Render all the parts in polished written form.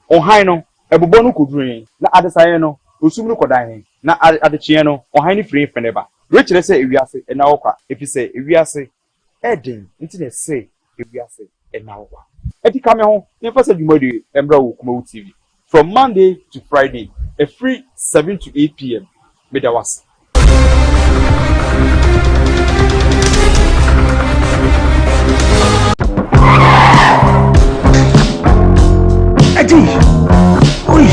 Ɔhan no, ɛbobɔ no kɔduru he, na adesaeɛ no, osum no kɔda he, na adekyeeɛ no, ɔhan no firi he fene ba. Wei kyerɛ sɛ ewiase nna hɔ kwa, efiri sɛ ewiase yɛ den nti na ɛsɛ ewiase nna hɔ kwa. Ɛti ka me ho na yɛmfa saa dwumadie yi mmra wɔ Kumawu TV from Monday to Friday ɛfiri 7 to 8 pm. Meda wo ase. Eddie! Oi!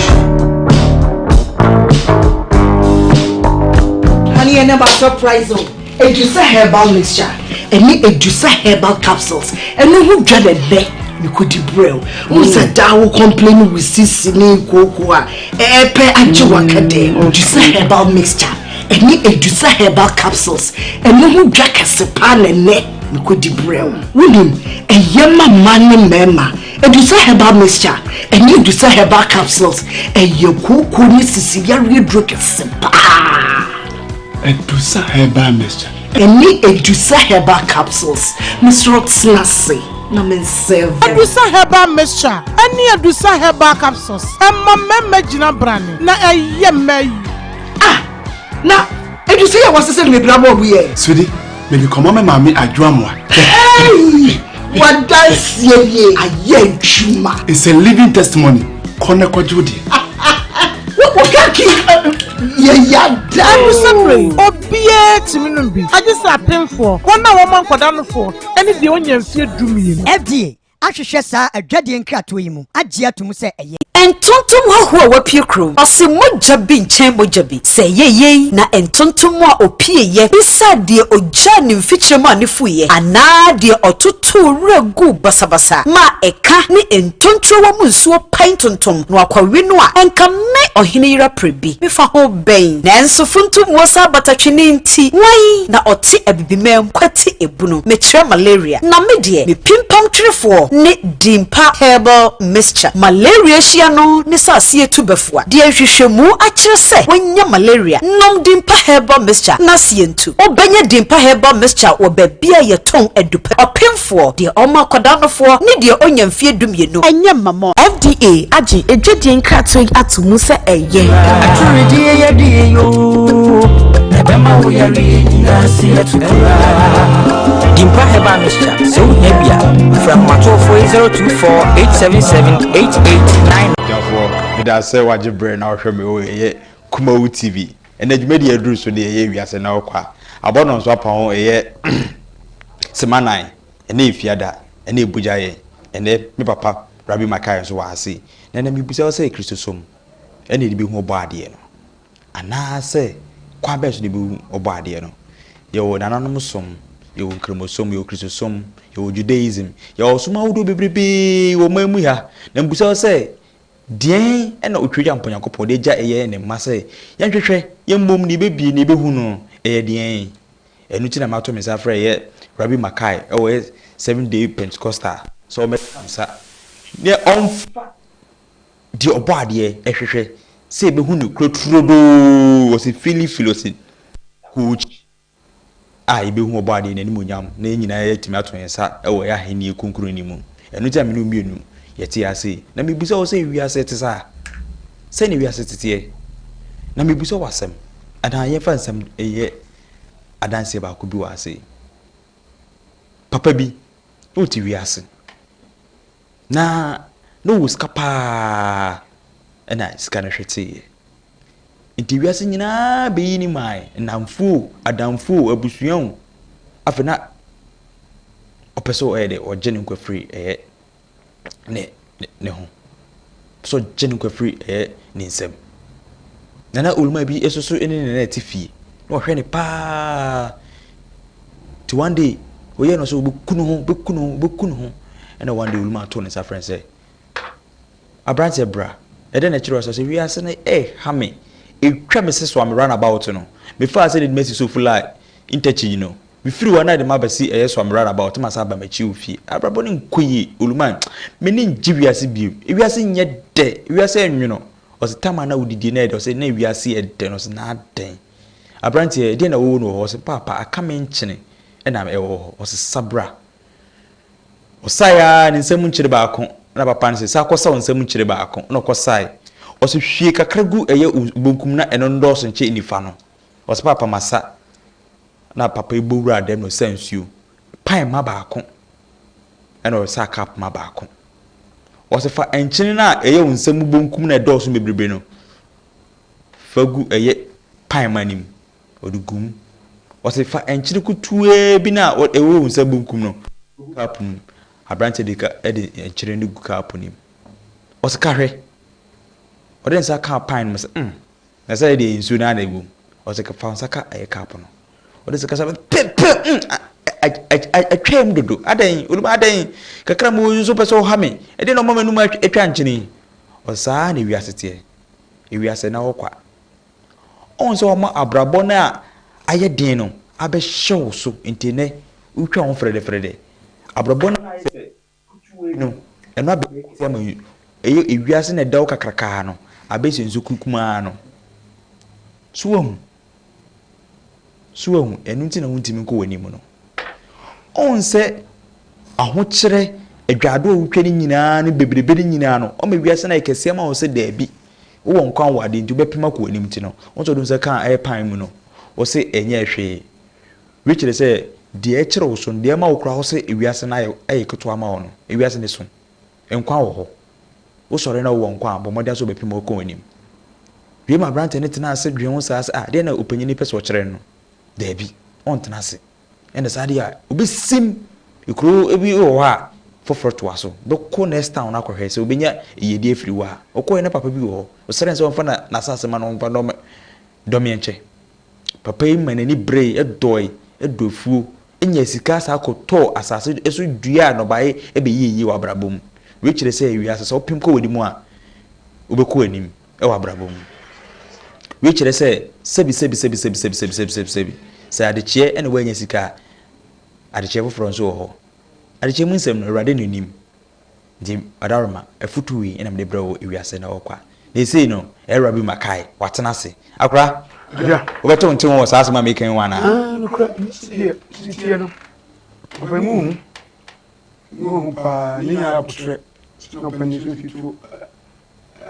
Honey, I never surprise you. Edusa herbal mixture ɛne Edusa herbal capsules ɛno ho dwa na ɛnɛ mekɔdi brɛ wo wo sɛ daa wo complain wo sisi ne kooko a ɛɛpɛ agye waka dɛ. Edusa herbal mixture ɛne Edusa herbal capsules ɛno ho dwa kɛse paa na ɛnɛ mekɔdi brɛ wo. Wonim ɛyɛ ma mma ne mmarima. Edusa herbal mixture ɛne Edusa herbal capsules ɛyɛ kooko ne sisi yareɛ duro kɛse paa. Edusa herbal mixture. Ɛne Edusa herbal capsules. Mesrɛ, tena ase na mensɛve. Adusa herbal mixture ɛne Adusa herbal capsules ɛma mmarima gyina brane na ɛyɛ mmaa yi. Ah, na Edusa yɛ wɔsesɛ no bebree abɔ ɔmo yɛ. Sweetie, mede kɔma me maame Adwoamoa. Hey! Wadanseɛ nie ayɛ adwuma. It's a living testimony. Kɔ ne kɔgye wo deɛ. Wokaki yɛyada. Adusa duro yi, obiara tumi nom bi, agye sɛ apemfoɔ, wɔn a wɔma nkwadaa nofoɔ ɛne deɛ ɔnya mfeɛ 12. FDA ahwehwɛ saa adwadeɛ nkratoɔ yi mu agye ato mu sɛ ɛyɛ. Ntontom hɔhoɔ a wapue kurom, ɔse mogya bi nkyɛn mogya bi. Sɛ ɛyɛ yei na ntontom a ɔpueeɛ bisaa deɛ ɔgyaa ne mfikyire maa no fuiɛ, anaa deɛ ɔtotoo wura guu basabasa maa ɛka ne ntonturowa mu nsuo pae ntontom na wakɔwe no a, ɛnka me ɔhene yera prɛ bi mefa ho bɛn? Nanso funtummuo saa batatwene nti, wan na ɔte Abibiman kwati ebunu? Mekyerɛ malaria. Na me deɛ, me pimpam twerefoɔ ne Dimpa herbal mixture. Malaria hyia no ne sɛ aseɛ tu bɛfoa. Deɛ nhwehwɛmu akyerɛ sɛ wanya malaria, nom Dimpa herbal mixture na aseɛ ntu. Wobɛnya Dimpa herbal mixture wɔ baabi a yɛtɔn adupa. Ɔpemfoɔ, deɛ ɔma akwadaa nofoɔ ne deɛ ɔnya mfeɛ 12. Ɛnyɛ mma FDA agye adwadie nkratoɔ yi ato mu sɛ ɛyɛ. Aturidie yɛ die yoo, ɛbɛma wo yareɛ nyinaa si atu koraa. Dimpa herbal mixture, sɛ wohia bi a, frɛ ahomatorofoɔ yi 024 877 889. Abusuafoɔ, meda sɛ wagye berɛ na wohwɛ me wɔ ɛyɛ Kumawu TV. Ɛnɛ dwumadi a aduru so deɛ ɛyɛ wiase na wokɔ a, abɔ no nso apa ho ɛyɛ semanan, ɛnɛ efiada, ɛnɛ ebugya yɛ. Ɛnɛ me papa Rabi Makai nso wɔ ha sei. Na ɛnɛ mebisa wo sɛ Kristosom ɛna yɛde bɛhu ɔbɔ adeɛ no anaasɛ kwan bɛn so na yɛbɛhu ɔbɔ adeɛ no? Yɛwɔ nananom som, yɛwɔ nkramosom, yɛwɔ Kristosom, yɛwɔ Judaism, yɛwɔ som ahodoɔ bebrebee wɔ ɔman mu ha. Na mebisa wo sɛ deɛn ɛna Otweagya Nyankopɔn de agya ɛyɛ ne mma sɛ yɛnhwehwɛ, yɛmmom na yɛbɛbie na yɛbɛhu no ɛyɛ deɛn? Ɛno nti na mato me nsa frɛ ɛyɛ Rabi Makai ɛwɔ ɛyɛ Seven Day Pentecostal sɛ ɔmmɛka nsa ne ɔmfa deɛ ɔbɔ adeɛ ɛhwehwɛ sɛ yɛbɛhu no kuro turodoo, ɔsɛ filifili, ɔsɛ coach a yɛbɛhu ɔbɔ adeɛ n'animuonyam na yɛn nyinaa yɛatumi ato yɛn nsa ɛwɔ yɛ ahenni kronkron no mu. Ɛno nti a me ne wo mmienu yɛte ase. Na mebisa wo sɛ wiase te saa sɛne wiase teteɛ, na mebisa wo asɛm anaa yɛmfa nsɛm ɛyɛ adanseɛ baako bi wɔ ase. Papa bi na ɔte wiase na ɔwɔ sika paa, ɛna sika no hweteeɛ nti wiase nyinaa bɛyi ne mae, nnamfo, adamfo, abusua o. Afei na ɔpɛ sɛ ɔyɛ dɛ ɔgye ne nkwa firi ɛyɛ ne ho sɛ ɔgye ne nkwa firi ɛyɛ ne nsam. Nana oluma bi nso so ne ne nana te fie na ɔhwɛ ne paa ti one day ɔyɛ no sɛ ɔbɛku ne ho, ɔbɛku ne ho, ɔbɛku ne ho. Ɛna one day oluma ato ne nsa frɛ sɛ, "Aberanteɛ, bra." Ɛdɛ na ɛkyerɛ sɛ wiase no ɛha me, ɛtwa me sɛ so ame roundabout no mefaa sɛ ne de masi Sofoline interchange no, mefiri hɔ na de ma bɛsi ɛyɛ so ame roundabout ma sa aba m'akyi wɔ fie. Abrabɔ no nkɔ yie, oluman, m'ani ngye wiase bio, wiase nyɛ dɛ, wiase ɛnwono. Ɔsɛ tama na wodidie na ɛdɛ. Ɔsɛ na wiase yɛ dɛ no. Ɔsɛ na adɛn, aberanteɛ, ɛdeɛ na wɔwɔ no wɔ hɔ? Ɔsɛ, "Paapa, aka me nkyene ɛna ɛwɔ hɔ." Ɔsɛ sabra. Ɔsaeɛ a ne nsam nkyere baako. Ɛna papa no se, San kɔsa wo nsam nkyere baako. Ɛna ɔkɔsae. Ɔse, Hwie kakra gu ɛyɛ wo bonkum na ɛno nnɔɔso nkyɛ nifa no. Ɔse, Paapa masa. Ɛna papa yi bɔ wuraa dɛm na ɔsaa nsuo. Pan ma baako. Ɛna ɔsaa cup ma baako. Ɔse, Fa nkyene no a ɛyɛ wo nsam bonkum na ɛdɔɔso bebrebe no, fa gu ɛyɛ pan ma no mu. Ɔde gu mu. Ɔse, Fa nkyene kutuaa bi no a ɛwɔ wo nsa bonkum no gu cup no mu. Aberanteɛ de ka de nkyene no gu cup no mu. Ɔse, Ka hwɛ. Ɔde ne nsa kaa pan no mu sɛ, mm, na sɛ deɛ nsuo no ara na ɛwɔ mu. Ɔse, fa wo nsa ka ɛyɛ cup no. Ɔde nsa ka sɛ, pe pe mm, atwam dodo. Adɛn, oluma adɛn, kakra mu nso pɛ sɛ ɔha me. Ɛdeɛ na ɔma m'anum atwa nkyene yi. Ɔse, saa na ewiase teɛ. Ewiase na hɔ kwa. Ɔhu sɛ wama abrabɔ no a ayɛ den no abɛhyɛ wo so nti nnɛ wotwa wo ho frɛdɛfrɛdɛ. Abrabɔ no a ayɛ sɛ kutuwee no, ɛno abɛyɛ kɛse ama ɛyɛ ewiase na ɛda wo kakrakaa no abɛyɛ sɛ nsu kumaa no. So wahu? So wahu? Ɛno nti na wontumi nkɔ w'anim no. Ɔhu sɛ ahokyerɛ, adwaado a wotwa no nyinaa ne bebrebe no nyinaa no, ɔma wiase no ayɛ kɛseɛ ma wo sɛ daabi. Wowɔ nkwa wɔ ade nti wobɛpem akɔ w'anim nti no, wo nso wode wo nsa kaa ɛyɛ pan mu no, wo se ɛnyɛɛ hwee. Wei kyerɛ sɛ deɛ ɛkyere wo so no, deɛ ɛma wo koraa wo se ewiase no ayɛ ayɛ ketewa ma wo no, ewiase no so. Nkwa wɔ hɔ. Wosɔre na wowɔ nkwa a, bɔ mmɔden sɛ wobɛpem akɔ w'anim. Wei ma aberanteɛ no tenaa ase dwen ho saa sɛ, ah, deɛn na ɔpanyin yi pɛ sɛ ɔkyerɛ no? Daabi, ɔntena ase. Ɛna saa deɛ a, ɔbɛsim. Kuro bi wɔ hɔ a, foforɔ toa so. Bɛkɔ next town akɔhwɛ sɛ ɔbɛnya yiedie afiri hɔ a. Ɔkɔeɛ na papa bi wɔ hɔ. Ɔsrɛɛ no sɛ ɔmfa n'asase ma no ɔmfa nnɔ dɔmeɛ nkyɛ. Papa yi ma n'ani beree, dɔe, dɔ afuo, nyaa sika saa kɔtɔɔ asase so duaa nnɔbaeɛ bɛyɛɛ yie wɔ abrabɔ mu. Wei kyerɛ sɛ wiase sɛ wopem kɔ w'anim a, wobɛkɔ w'anim wɔ abrabɔ mu. Wei kyerɛ sɛ sɛbi sɛbi sɛbi sɛbi sɛbi sɛbi sɛbi sɛbi sɛbi sɛ adekyeɛ na woannya sika a, adekyeɛ foforɔ nso wɔ hɔ. Adekyeɛ mu nsɛm no, Awurade na ɔnim. Nti Ɔdaworoma, afutu wei na mede brɛ wo ewiase na ɔkɔ a. Na esei no, ɛyɛ Rabi Makai, watena ase. Akora, wobɛte wo nte ho wɔ saa asɛm a meka yi ho anaa? Ah, nokorɛ, siteɛ, siteɛ no, ɔpɛ mu hu, mu hu paa, ne nyinaa abotrɛ, na ɔpɛ ne so fituo,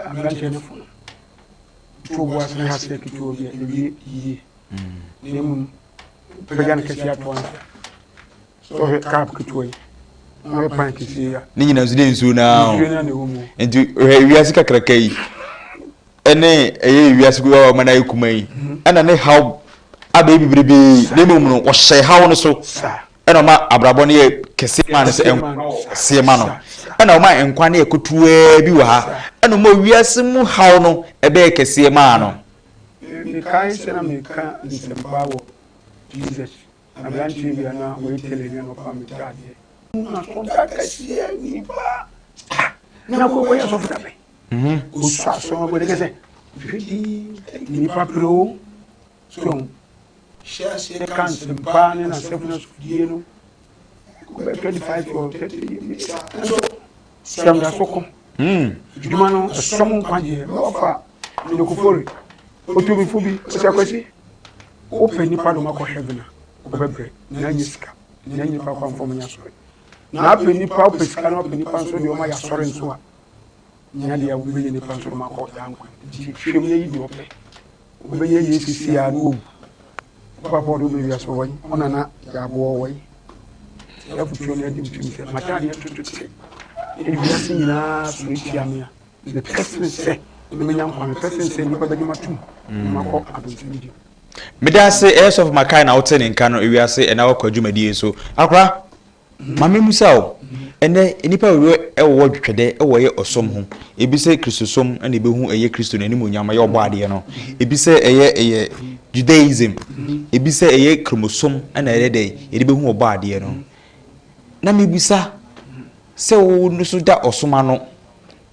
aberanteɛ no fo no, tuo bo ase ne haseɛ ketewa bi a ɛwie yie, na mmom pagya no kɛseɛ ato ansa. Sɛ ɔhwɛ cup ketewa yi, na ɔhwɛ pan kɛseɛ yi a. Ne nyinaa nso de nsuo no ara Nsuo no ara na ɛwɔ mu. Nti hwɛ wiase kakraka yi ɛne ɛyɛ wiase a ɔma no ayɛ kuma yi ɛna ne haw abɛyɛ bebrebe na mmom no ɔhyɛ haw no so ɛna ɔma abrabɔ no yɛ kɛseɛ ma no sɛ kɛseɛ ma no ɛna ɔma nkwa no yɛ ketewaa bi wɔ ha ɛna ɔma wiase mu haw no ɛbɛyɛ kɛseɛ maa no. Mekae sɛ na meka nsɛmpa wɔ Jesus Aberanteɛ bi a na ɔyɛ tailor ni na ɔpam me ntaadeɛ. Na asɔre akɛseɛ nipa ah na kɔ kɔyɛ asɔfo da bɛn. Ɔsɔ asɔre ma bɔde kɛsɛ hwɛ din nipa pere o so hyɛ aseɛ ka nsɛmpa ne n'asɛfo no asɔfodie no kɔbɛ 25 or 30 years nso sɛmda so ko adwuma no ɛsɔ mo nkwagyeɛ mɛwafa nyokofori otumifo bi ɔsɛ akwasi Wopɛ nnipa dɔm akɔ heaven a, wobɛbrɛ na nyɛ sika, na nyɛ nnipa kɔ amfa wɔn nyɛ asɔre. Na apɛ nnipa, wopɛ sika na wopɛ nnipa nso deɛ wɔn ayɛ asɔre nso a, nya deɛ wobɛnya nnipa nso dɔm akɔ daa nkwa. Nti hwɛ mu na yi deɛ ɔpɛ. Wobɛnya yie sisi a na wawu. Wo papa ɔde wobɛ wiase wɔ yi, wo nana yɛ aboɔ wɔ yi. Nti afotuo no adi mtim sɛ mataadeɛ toto te ewiase nyinaa sɔre tia me a, Mepɛ sen sɛ menya nkwa, mepɛ sen sɛ nnipa bɛgye me atom na makɔ abonsamdi mu. Meda ase ɛyɛ sɔfo Makai na wote ne nka no ewiase ɛna wakɔ adwumadie so. Akora, ma me musa wo, ɛnɛ nnipa bebree ɛwɔ dwetwɛdɛ ɛwɔ ɛyɛ ɔsom ho, ebi sɛ Kristosom ɛna ebehu ɛyɛ Kristo n'animuonyam ɛyɛ ɔbɔ adeɛ no, ebi sɛ ɛyɛ ɛyɛ Judaism, ebi sɛ ɛyɛ Kremosom ɛna ɛyɛ dɛ yɛde behu ɔbɔ adeɛ no. Na mebisa sɛ wo nso da ɔsom ano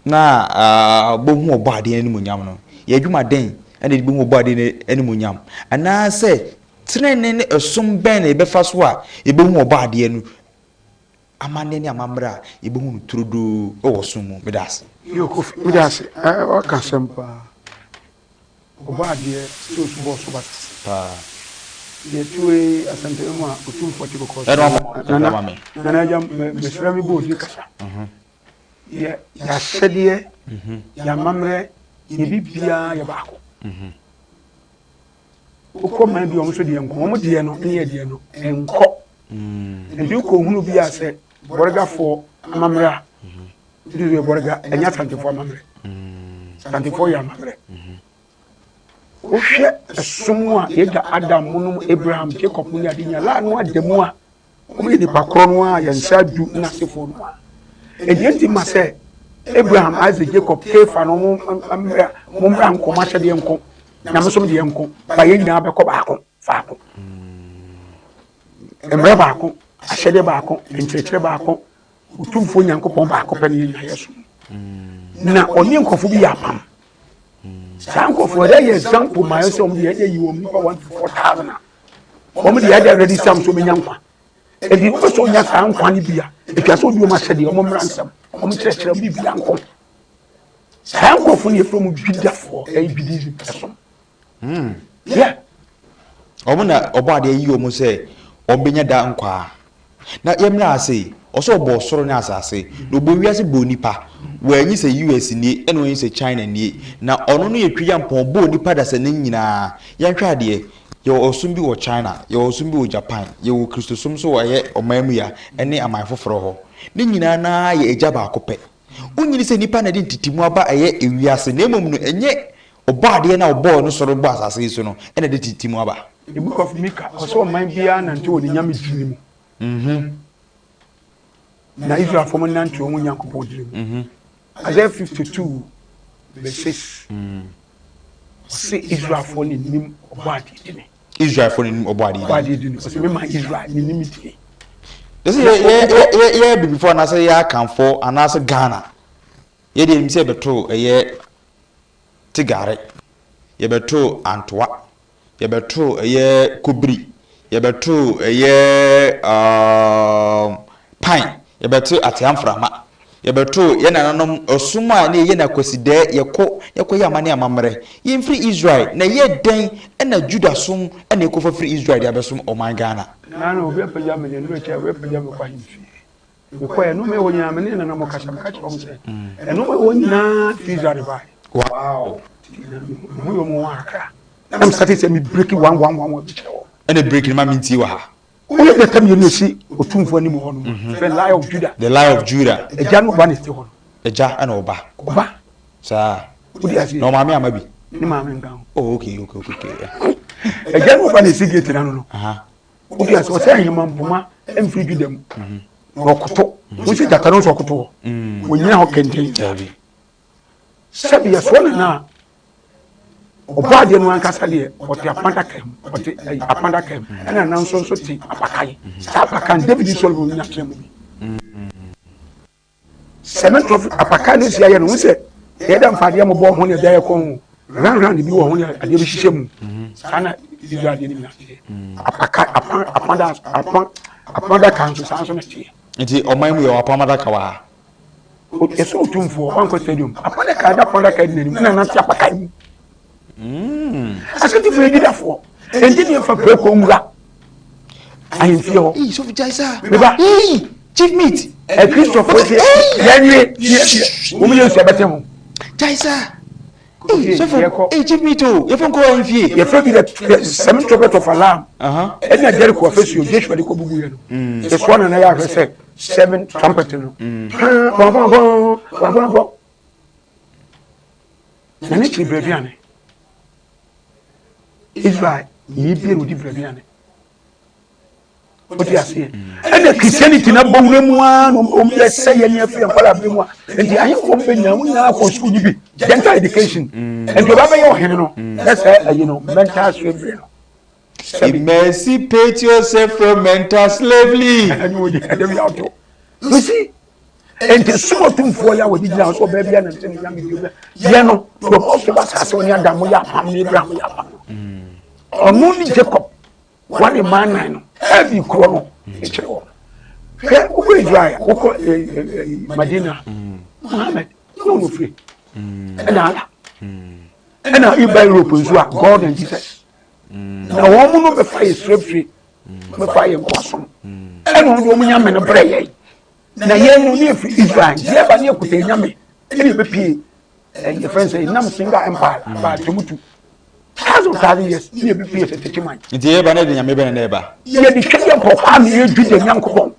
na bohu Ɔbɔadeɛ no animuonyam no, yɛn adwuma dɛn na yɛde bɛhu Ɔbɔadeɛ no animuonyam? Anaasɛ tenenee ne ɛsom bɛn na yɛbɛfa so a yɛbɛhu Ɔbɔadeɛ no amanneɛ ne amammerɛ a yɛbɛhu no turodoo wɔ ɔsom mu? Meda ase. Yo, Kofi, meda ase. Waka asɛm paa. Ɔbɔadeɛ sɛ osu bɔɔ so basase. Paa. Deɛ tue Asantehene mu a Otumfoɔ te kɔkɔɔ so. Ɛna ɔma Nana, Nana Agya, mesrɛ me bɔ odin kasa. Yɛ yɛahyɛdeɛ, yɛ amammerɛ, yɛ biribiara yɛ baako. Wokɔ man bi a wɔn nso deɛ nko, wɔn deɛ no ne yɛ deɛ no nkɔ. Nti wokɔ hunu bi a sɛ bɔregafoɔ amammerɛ a, nti yɛ bɔrega, ɛnyɛ asantefoɔ amammerɛ. Asantefoɔ yɛ amammerɛ. Wohwɛ ɛsom a yɛgya Adam nom Abraham, Jacob ne ade nyinaa, laa no ada mu a, Wɔyɛ nnipa korɔ no ara, yɛn nsa du n'asefoɔ no ara. Ɛdeɛ nti ma sɛ Abraham, Isaac, Jacob, Kefa no mo mmra mo mmra nko, mo ahyɛdeɛ nko, nyamesom deɛ nko, ba yɛn nyinaa bɛkɔ baako faako. Mmerɛ baako, ahyɛdeɛ baako, nkyerɛkyerɛ baako, Otumfoɔ Nyankopɔn baako pɛ ne yɛn nyinaa yɛsom. Na ɔne nkurɔfoɔ bi yɛ apam. Saa nkurɔfoɔ ɛdɛ yɛ example ma yɛ sɛ wɔn deɛ ɛdɛ yi wɔn nipa 1 to 4,000 a wɔn deɛ ɛdɛ ready sam so bɛnya nkwa. Ɛdi wopɛ sɛ ɔnya saa nkwa no bi a, ɛtwa sɛ ɔdi wɔn ahyɛdeɛ, wɔn mmara nsɛm, wɔn kyerɛkyerɛ, wɔn biribi nko. Saa nkurɔfoɔ no yɛfrɛ wɔn Judafoɔ, ɛyɛ Judaism ɛsom. Yeah. Wɔn na ɔbɔ adeɛ yi wɔn sɛ wɔn bɛnya da nkwa. Na yɛmmra ase yi, ɔsɛ ɔbɔɔ soro ne asase, na ɔbɔɔ wiase bɔɔ nipa. Wanyi sɛ US nie, ɛna wanyi sɛ China nie. Na ɔno no yɛ Tweampɔn, ɔbɔɔ nipa dasani nyinaa. Yɛnhwɛ adeɛ, yɛwɔ ɔsom bi wɔ China, yɛwɔ ɔsom bi wɔ Japan, yɛwɔ Kristosom nso wɔ ɛyɛ ɔman mu ya, ɛne aman foforɔ hɔ. Ne nyinaa no ara yɛ agya baako pɛ. Wonyini sɛ nipa na ɛde ntetemu aba ɛyɛ ewiase, na mmom no ɛnyɛ Ɔbɔadeɛ no a ɔbɔɔ no soro bɔɔ asase yi so no na ɛde tete mu aba. The book of Micah, ɔsɛ ɔman biara nante wɔ ne nyame dini mu. Na Israelfoɔ mo nante wɔn Nyankopɔn dini mu. Isaiah 52 verse 6. Ɔsɛ Israelfoɔ ne nim ɔbɔadeɛ dini. Israelfoɔ ne nim ɔbɔadeɛ dini. Ɔbɔadeɛ dini. Ɔsɛ mema Israel ne nim dini. Yɛsɛ yɛ yɛ yɛ yɛ bibifoɔ anaasɛ yɛ akanfoɔ anaasɛ Ghana. Yɛ deɛ nim sɛ yɛbɛto ɛyɛ Tigare, yɛbɛtoo Antoa, yɛbɛtoo ɛyɛ Kobiri, yɛbɛtoo ɛyɛ um, Pan, yɛbɛtoo Ateamframa, yɛbɛtoo yɛn nananom ɔsom a na yɛyɛ no akwasidɛɛ, yɛkɔ yɛkɔyɛ amanne amammerɛ. Yɛmfiri Israel, na ɛyɛ dɛn na Juda som na yɛkɔfa firi Israel de abɛsom ɔman Ghana? Nana obi apagya me n'anu akyi a obi apagya me kɔ ahemfie. Mekɔɛ ɛnoma ɛwɔ nyinaa me ne nana mo kasa meka kyerɛ wɔn sɛ ɛnoma ɛwɔ nyinaa firi Israel de baeɛ. Wow. Mehu yɛ ɔmo wɔn akra. Na me start sɛ me break one one one one bi kyerɛ wɔn. Ɛna break no ma me ntie wɔ ha. Woyɛ gyata mmienu esi otumfoɔ anim hɔ no. Fɛ Lion of Judah. The Lion of Judah. Agya ne ɔba na ɛte hɔ no. Agya ɛna ɔba. Ɔba. Saa. Wodi aseɛ. Na ɔmaame ama bi. Ne maame nka ho. Oh okay okay okay okay. Agya ne ɔba na esi gate n'ano no. Wodi ase ɔsɛ ahema mpoma mfiri Juda mu. Na ɔkoto. Wo sɛ gyata no nso ɔkoto hɔ. Wɔnyina hɔ kɛntɛn. Sɛbi yɛsoɔ no na ɔbɔ adeɛ no ankasa deɛ ɔte apandaka mu ɔte apandaka mu ɛna nanso nso te apakan. Saa apakan David Solomon nya kyerɛ mu bi. Sɛ me nkurɔfo apakan no si ayɛ no, wohu sɛ ɛyɛ dɛ mfa adeɛ mmobɔ ho ne ɛde ayɛ kɔn ho, round round bi wɔ ho ne adeɛ bi hyehyɛ mu. Saa na Israel adeɛ no nyinaa teɛ. Apaka, apa, apa, apa, apam adaka nso saa nso na teɛ. Nti ɔman mu yɛ apam adaka wɔ ha. Ɛsɛ otumfoɔ wankɔ stadium. Apam adaka ɛda apam adaka di n'anim ɛna nante apakan mu. Asɛntifo yɛ Judafoɔ. Enti ne yɛmfa preko nwura ahemfie hɔ. Ee, sɔfo gyae saa. Meba. Ee, chief meat. Akristofoɔ sɛ yɛnwe wɔn yɛ nsu ɛbɛte ho. Gyae saa. Ee, sɔfo, ee, chief meat o, yɛfɛ nkɔ ahemfie. Yɛfrɛ bi dɛ seven trumpet of alarm. Ɛna Jericho afasuo Joshua de kɔ bubu yɛ no. Yɛsoa nana yɛ ahwɛ sɛ seven trumpet no. Pɔn pɔn pɔn pɔn pɔn pɔn. Na ne kyiri brɛduane. Israel ni bie na odi brɛduane. Odi aseɛ. Ɛna Christianity na bɔ wura mu ara na wɔn yɛ sɛ yɛn afiri nkwadaa abiri mu a. Nti ahemfo bɛ nyinaa wɔn nyinaa kɔ sukuu ni bi gentle education. Nti ɔba bɛyɛ ɔhene no na sɛ ɛyi no mental slavery no. Emancipate yourself from mental slavery. Ɛni o de ɛdɛm yɛ ato. You see, nti som otumfoɔ yɛ a wɔde gyina hɔ sɛ ɔbaa bi anante ne nyame bio yɛ no deɛ ɔbɔ so ba asase ɔne Adam yɛ apam ne Abraham yɛ apam ɔno ne Jacob wane maa nan no ɛbi korɔ no ɛkyerɛ wɔ hwɛ wokɔ Israel wokɔ Madina Muhammad ne ɔno firi ɛna ala ɛna iba Europe nso a God and Jesus na wɔn mu no bɛfa yɛ slavery bɛfa yɛ nkoasom ɛna wɔn de wɔn nyame no brɛ yɛn. Na yɛn no ne yɛfiri Israel, nti yɛba ne yɛkuta anyame ɛne yɛbɛpie yɛfrɛ no sɛ nam singa empire ba tumutu thousand thousand years ne yɛbɛpie sɛ tete man. Nti yɛba ne de nyame bɛn na ɛba? Yɛde twɛdeɛ mpɔkwaa ne yɛ Juda Nyankopɔn.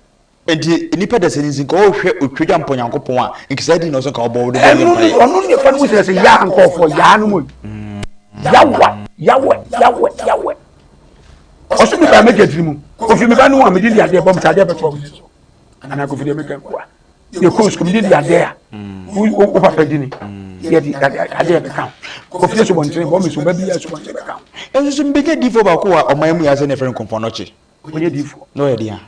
Nti nnipa da sɛ nsi nka ɔhwɛ otwagya mpɔ Nyankopɔn a nka saa di na ɔsɛ nka ɔbɔ wode bɔ ne mpaeɛ. Ɔno ne fa no mu sɛ sɛ yaa nkɔɔfoɔ yaa no mu yawa yawa yawa yawa ɔso mi ba mɛgya tiri mu kofi mi ba no a mede di adeɛ bɔ mu sɛ adeɛ bɛtɔ ɔmo so anaa kofi deɛ mɛka nkoa yɛ kɔ sukuu mede di adeɛ a wo papa di ni yɛde adeɛ bɛka ho kofi yɛ subɔntene bɔ mi so ba bi yɛ subɔntene bɛka ho. Ɛnso so mbɛnya diifoɔ baako wɔ ɔman mu yɛ asɛ ne yɛfrɛ no kɔmfɔnɔkye. Ɔnyɛ diifoɔ. Na ɔyɛ deɛ.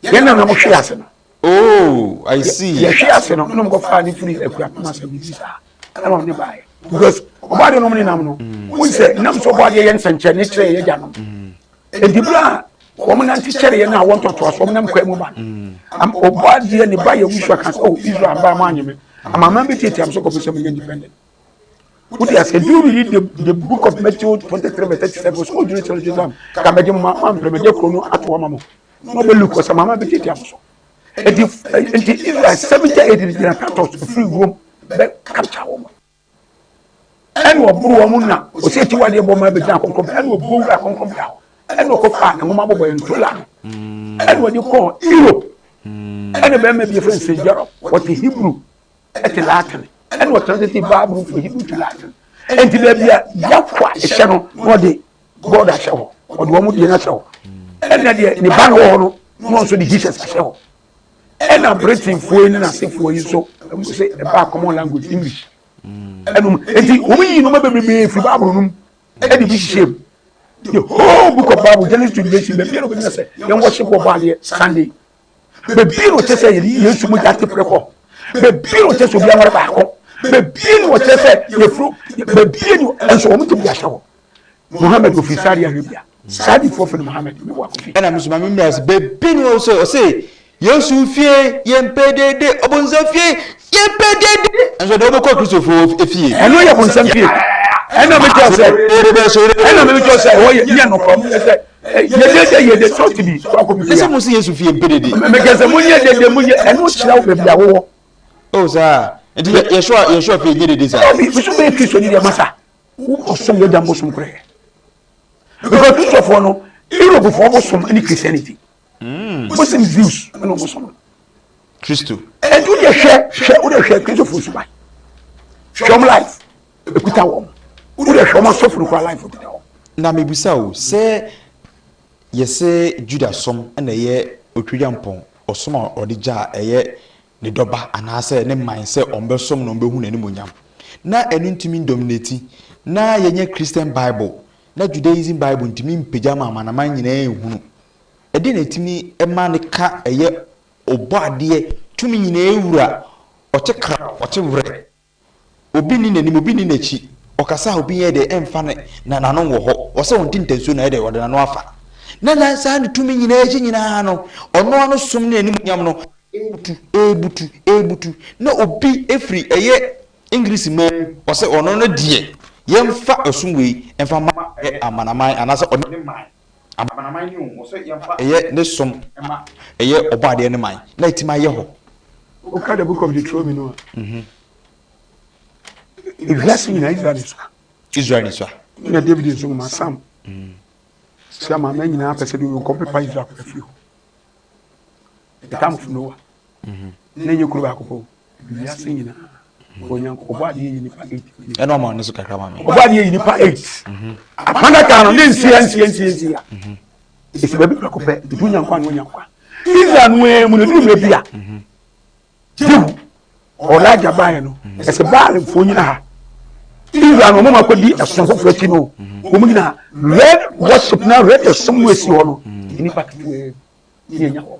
Yɛn na na hwe ase no. Oh, I see. Yɛhwe ase no, ɛna wɔkɔfaa ne firi akuapem asɛm bi saa. Ɛna ɔne baeɛ. Because ɔbɔadeɛ nom ne nam no, wohu sɛ nam sɛ ɔbɔadeɛ yɛ nsɛnkyerɛnne kyerɛ yɛn agyanom. Enti berɛ a wɔn nante kyɛreɛ no a wɔn ntɔtoasoɔ wɔn nam kwan mu ba no, ɔbɔadeɛ ne ba Yahusua ka sɛ, oh Israel mba mo anye me, amanaman bɛtiatia me so kɔpem sɛ meyɛ independent. Wote aseɛ? Do you read the, the book of Matthew 23 verse 37? So ɔdwene kyerɛ Jerusalem, ka mɛgye mo ma mampere mɛgye kuro no ato ama mo. Na ɔbɛ Luke ɔsɛ mama bɛtiatia mo so. Enti enti Israel 70 AD gyina Titus firi Rome bɛ capture wɔn. Ɛna ɔboro wɔn na ɔsɛ akyiwadeɛ bɔ ma bɛgyina akronkronbea ɛna ɔbɔ wura akronkronbea hɔ ɛna ɔkɔfa nwoma bɔbɔ yɛn ntola no ɛna ɔde kɔɔ Europe ɛna bɛrima bi yɛfrɛ no Saint Jerome ɔte Hebrew ɛte Latin ɛna ɔtranslate Bible from Hebrew to Latin ɛnti baabi a Yahweh ɛhyɛ no na ɔde God ahyɛ hɔ ɔde wɔn deɛ no ahyɛ hɔ ɛna deɛ ne ba no wɔ hɔ no na ɔno nso de Jesus ahyɛ hɔ ɛna Britainfoɔ yi ne n'asefoɔ yi nso ɛmu sɛ ɛbaa common language English ɛnum eti wɔn yi nneɛma bebree firi Bible no mu ɛde bi hyehyɛ mu the whole book of Bible Genesis to Revelation baabi a na wɔbɛnya sɛ yɛn worship wɔ bɔ adeɛ Sunday baabi na ɔkyɛ sɛ yɛde Yesu mogya te prɛkɔ baabi na ɔkyɛ sɛ obi aware baako baabi na ɔkyɛ sɛ yɛfuro baabi na nso wɔn te bi ahyɛ hɔ Muhammad ofiri Saudi Arabia Saudifoɔ fɛ no Muhammad ne wɔ akofi. Ɛna mi nso maame mmira sɛ baabi na ɔsɛ ɔsɛ Yesu fie yɛn pɛ dede ɔbɔnsam fie yɛn pɛ dede nso de ɔbɛkɔ Kristofo fie. Ɛno yɛ bɔnsam fie ɛna mi kyerɛ sɛ ɛna mi kyerɛ sɛ ɛhɔ yɛ yɛ nɔkɔ sɛ yɛ dede yɛ de sɔɔti bi sɔ akɔ bi fie. Ɛsɛ mo si Yesu fie mpɛ dede. Mɛkɛ sɛ mo nyɛ dede mo nyɛ ɛno kyerɛ wo baabi a wowɔ. O saa nti yɛsɔ yɛsɔ fie nyɛ dede saa. Ɛbi nso bɛyɛ Kristo ni deɛ masa wokɔsom yɛ gya bosom korɛ because Kristofoɔ no Europefoɔ bosom ne Christianity. Bosom Zeus ɛna ɔmo som no. Kristo. Ɛnti wo deɛ hwɛ hwɛ wo deɛ hwɛ Kristofo suban. Hwɛ ɔmo life ekuta wɔn. Wo deɛ hwɛ ɔmo asɔfo no koraa life ekuta wɔn. Na mebisa o, sɛ yɛse Juda som na ɛyɛ otwagyampɔn ɔsom a ɔde gyaa ɛyɛ ne dɔba anaasɛ ne man sɛ ɔmbɛsom no ɔmbɛhu n'animuonyam na ɛno ntumi ndominati na yɛnyɛ Christian Bible na Judaism Bible ntumi mpagya ma amanaman nyinaa nhunu. Ɛdeɛn na ɛtumi ma no ka ɛyɛ Ɔbɔadeɛ, tumi nyinaa wura, ɔte kra, ɔte werɛ. Obi nni n'anim, obi nni n'akyi. Ɔkasa a obi nyɛ dɛ ɛmfa ne na n'ano wɔ hɔ. Ɔsɛ ɔnte ntasuo na ɛyɛ dɛ ɔde n'ano afa. Na na saa ne tumi nyinaa akyi nyinaa no, ɔno ano som ne n'animuonyam no ɛrebutu, ɛrebutu, ɛrebutu. Na obi firi ɛyɛ English man mu, ɔsɛ ɔno no deɛ yɛmfa ɛsom wei mfa ma amanaman anaasɛ ɔne ne man. Amanaman ne o, ɔsɛ yɛmfa ɛyɛ ne som ma ɛyɛ ɔbɔadeɛ ne man na ɛtumi ayɛ hɔ. Woka the book of Deuteronomy no a, ewiase nyinaa Israel ne sua. Israel ne sua. Na David nso ma Sam. Sɛ amanaman nyinaa pɛ sɛ de wɔn kɔmpepa Israel kɔ afiri hɔ. The time of Noah. Na ɛnyɛ kuro baako pɛ o. Wiase nyinaa. Onyankopɔn ɔbɔ adeɛ yi nipa 8. Ɛna ɔma ne so kakra ma me. Ɔbɔ adeɛ yi nipa 8. Apanda no ne nsia nsia nsia nsia. Esi baabi prɛko pɛ. Etu nyankwa ne onyankwa. Israel no mu no duru mmerɛ bi a. Jehu Elijah baeɛ no ɛsɛ Baalfoɔ nyina ha. Israel no wɔn akɔdi ɛsom foforɔ akyi no wɔn nyina red worship na red ɛsom no esi hɔ no nipa ketewa bi ne enya hɔ.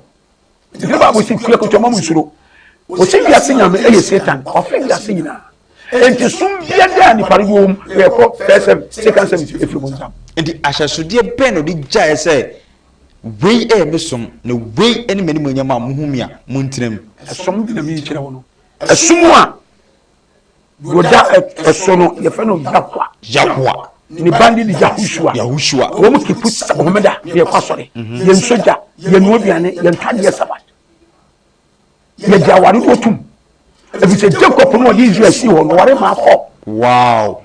Nti ne Bible si kua kutu ɔma mu nsuro. Wɔsi wiase nyame ɛyɛ Satan ɔfɛ wiase nyinaa. Nti som bia da nipa no wɔ mu yɛkɔ first service second service efiri mu nsam. Nti ahyɛsodeɛ bɛn na ɔde gyaeɛ sɛ wei yɛ me som na wei ne m'animuonyam a mohu me a montena mu? Ɛsom bi na meyi kyerɛ wo no. Ɛsom a deɛ ɔda ɛso no yɛfrɛ no Yahwa. Yahwa. Ne ba ne de Yahushua. Yahushua. Wɔn keep homeda na yɛkɔ asɔre. Yɛn nsɔ gya, yɛn nua aduane, yɛn ntɔ adeɛ sabat. Yɛgye aware no tom. Efisɛ Jacob no ɔde Israel sii hɔ no ɔware maa kɔ. Wow.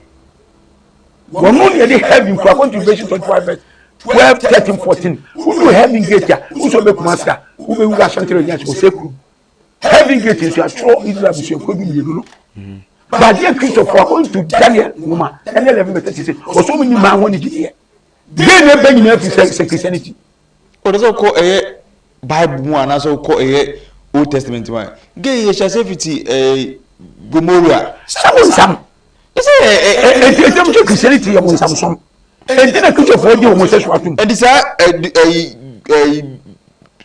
Wɔn no na yɛde heaven kura according to Revelation 25 verse 12, 13, 14. Wodu heaven gate a, wosɔ bɛ Kumasi a, wobɛwura Ashanti region ase ɔsɛ kurom. Heaven gate nso atwerɛ Israel abusuakuo du mmienu no. Badeɛ Kristofo according to Daniel nwoma Daniel 11 verse 36 ɔsɔ mu ni maa wɔn ne gyidiɛ. Deɛ na ɛbɛ nyinaa fi sɛ sɛ Christianity. Ɔde sɛ ɔkɔ ɛyɛ Bible mu anaasɛ ɔkɔ ɛyɛ Old Testament mu a gay yɛ hyɛ ase fiti ɛɛ Gomorrah. Sɛ mo nsam. Ɛsɛ ɛ ɛ. Eti eti mo sɛ Christianity yɛ mo nsam som. Enti na Kristofoɔ gye homosexual tom. Enti saa ɛyi ɛyi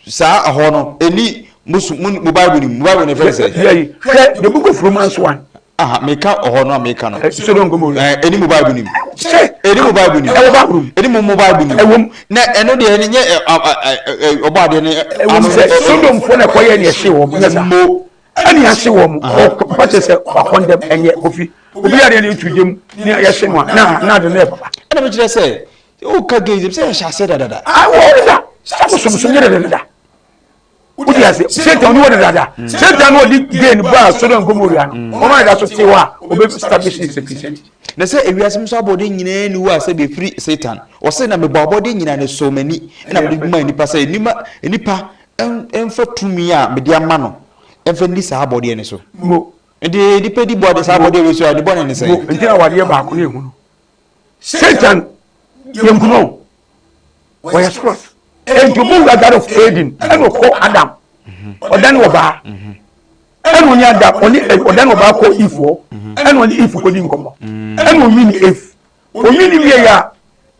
saa ɛhɔ no ɛni mo su mo mo Bible ni mo Bible ni fɛn sɛ. Yɛ hwɛ the book of Romans 1. Aha meka ɔhɔ no a meka no. Sodom Gomorrah. Ɛɛ ɛni mo Bible ni mu. Sɛ. Ɛni mo Bible ni mu. Ɛwɔ Bible mu. Ɛni mo mo Bible ni mu. Ɛwɔ mu. Na ɛno deɛ ɛni nyɛ ɛ ɛ ɔbɔ adeɛ ne. Ɛwɔ mu sɛ Sodomfoɔ na ɛkɔyɛ ne ɛhye wɔn nyɛ saa. Mo. Ɛne ahye wɔn ɔpa kyɛ sɛ wakɔndɛm ɛnyɛ kofi obi adeɛ ne tu gyam ne yɛhye no a na na ade no yɛ papa. Ɛna mekyerɛ sɛ woka gay sɛ yɛhyɛ aseɛ dadada. Awɔ deda sɛ bosomsom nyɛ dedadeda wodi ase Satan ni wɔ dedada Satan no ɔde gay no baa Sodom Gomorrah no wɔn a yɛda so te hɔ a ɔbɛ establish ne sɛ Christianity. Na sɛ ewiase mu so abɔde nyinaa ni hɔ a sɛ bɛfiri Satan ɔse na mebɔ abɔde nyinaa ne sɔɔ m'ani ɛna mede maa nnipa sɛ nnipa mfa tumi a mede ama no mfa nni saa abɔdeɛ no so. Mo. Nti nipa di bɔde saa abɔdeɛ wei so a ne bɔne ne sɛn? Mo. Nti na awadeɛ baako no ehu no. Satan yɛ nkunu wɔyɛ spirit. Nti obi wura Garden of Eden ɛna ɔkɔ Adam ɔda ne ɔbaa ɛna ɔne Adam ɔne ɔda ne ɔbaa kɔ Eve hɔ ɛna ɔne Eve kɔ di nkɔmɔ ɛna ɔnwi ne Eve. Onwini no wiei a,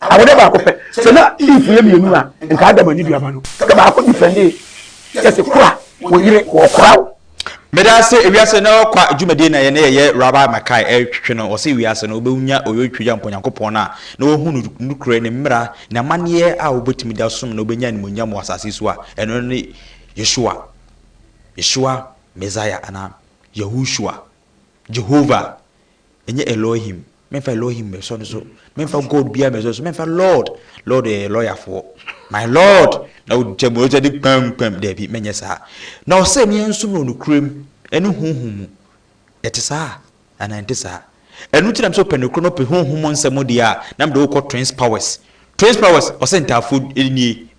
awode baako pɛ. Sɛ na Eve yɛ mmienu a, nka Adam anni duaba no. Sɛ baako difɛndee, kyerɛ sɛ kora wo yere, wɔkora wo. Meda ase ewiase no kwa dwumadie na yɛne yɛyɛ Rabbi Makai ɛretwetwe no ɔse wiase no wobɛnya ɔyɔtwagya mpo Nyankopɔn no a na wahu no nokorɛ ne mmara ne amanneɛ a wobɛtumi de asom no wobɛnya animuonyam wɔ asase so a ɛno ne Yeshua Yeshua Messiah anaa Yahushua Jehovah Ɛnyɛ Elohim. Mɛmfa Elohim mmɛsɔ no so. Mɛmfa God biara mmɛsɔ no so. Mɛmfa Lord. Lord yɛ lɔyafoɔ. My Lord! Na wogya mu, wogya de kpam kpam. Daabi, mɛnyɛ saa. Na ɔsɛ ne yɛnsom no nokorɛm ne honhom mu. Ɛte saa anaa ɛnte saa? Ɛno nti na mesɛ wopɛ nokorɛ na wopɛ honhom mu nsɛm deɛ a, na mede wo kɔ Twins Powers. Twins Powers, ɔsɛ ntaafoɔ nie.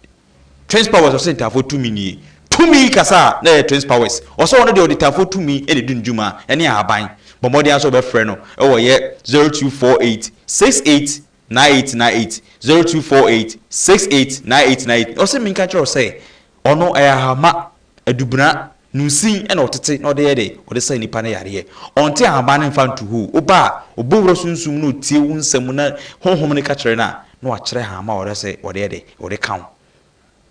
Twins Powers ɔsɛ ntaafoɔ tumi nie. Tumi kasa a na ɛyɛ Twins Powers. Ɔsɛ ɔno deɛ ɔde taafoɔ tumi na ɛdi ne dwuma ɛne ahaban. Bɔ mmɔden ara sɛ wobɛfrɛ no ɛwɔ yɛ 0248 68 9898 0248 68 9898. Ɔsɛ menka nkyerɛ wo sɛ ɔno ɛyɛ ahama, adubena, nunsin ɛna ɔtete na ɔde yɛ dɛ ɔde sa nnipa no yareɛ. Ɔnte ahaban no mfa nto hɔ o. Woba a ɔbɔ wura sunsum na ɔtie wo nsɛm na honhom no ka kyerɛ no a na wakyerɛ ahama a ɔde sɛ ɔde yɛ dɛ ɔde ka ho.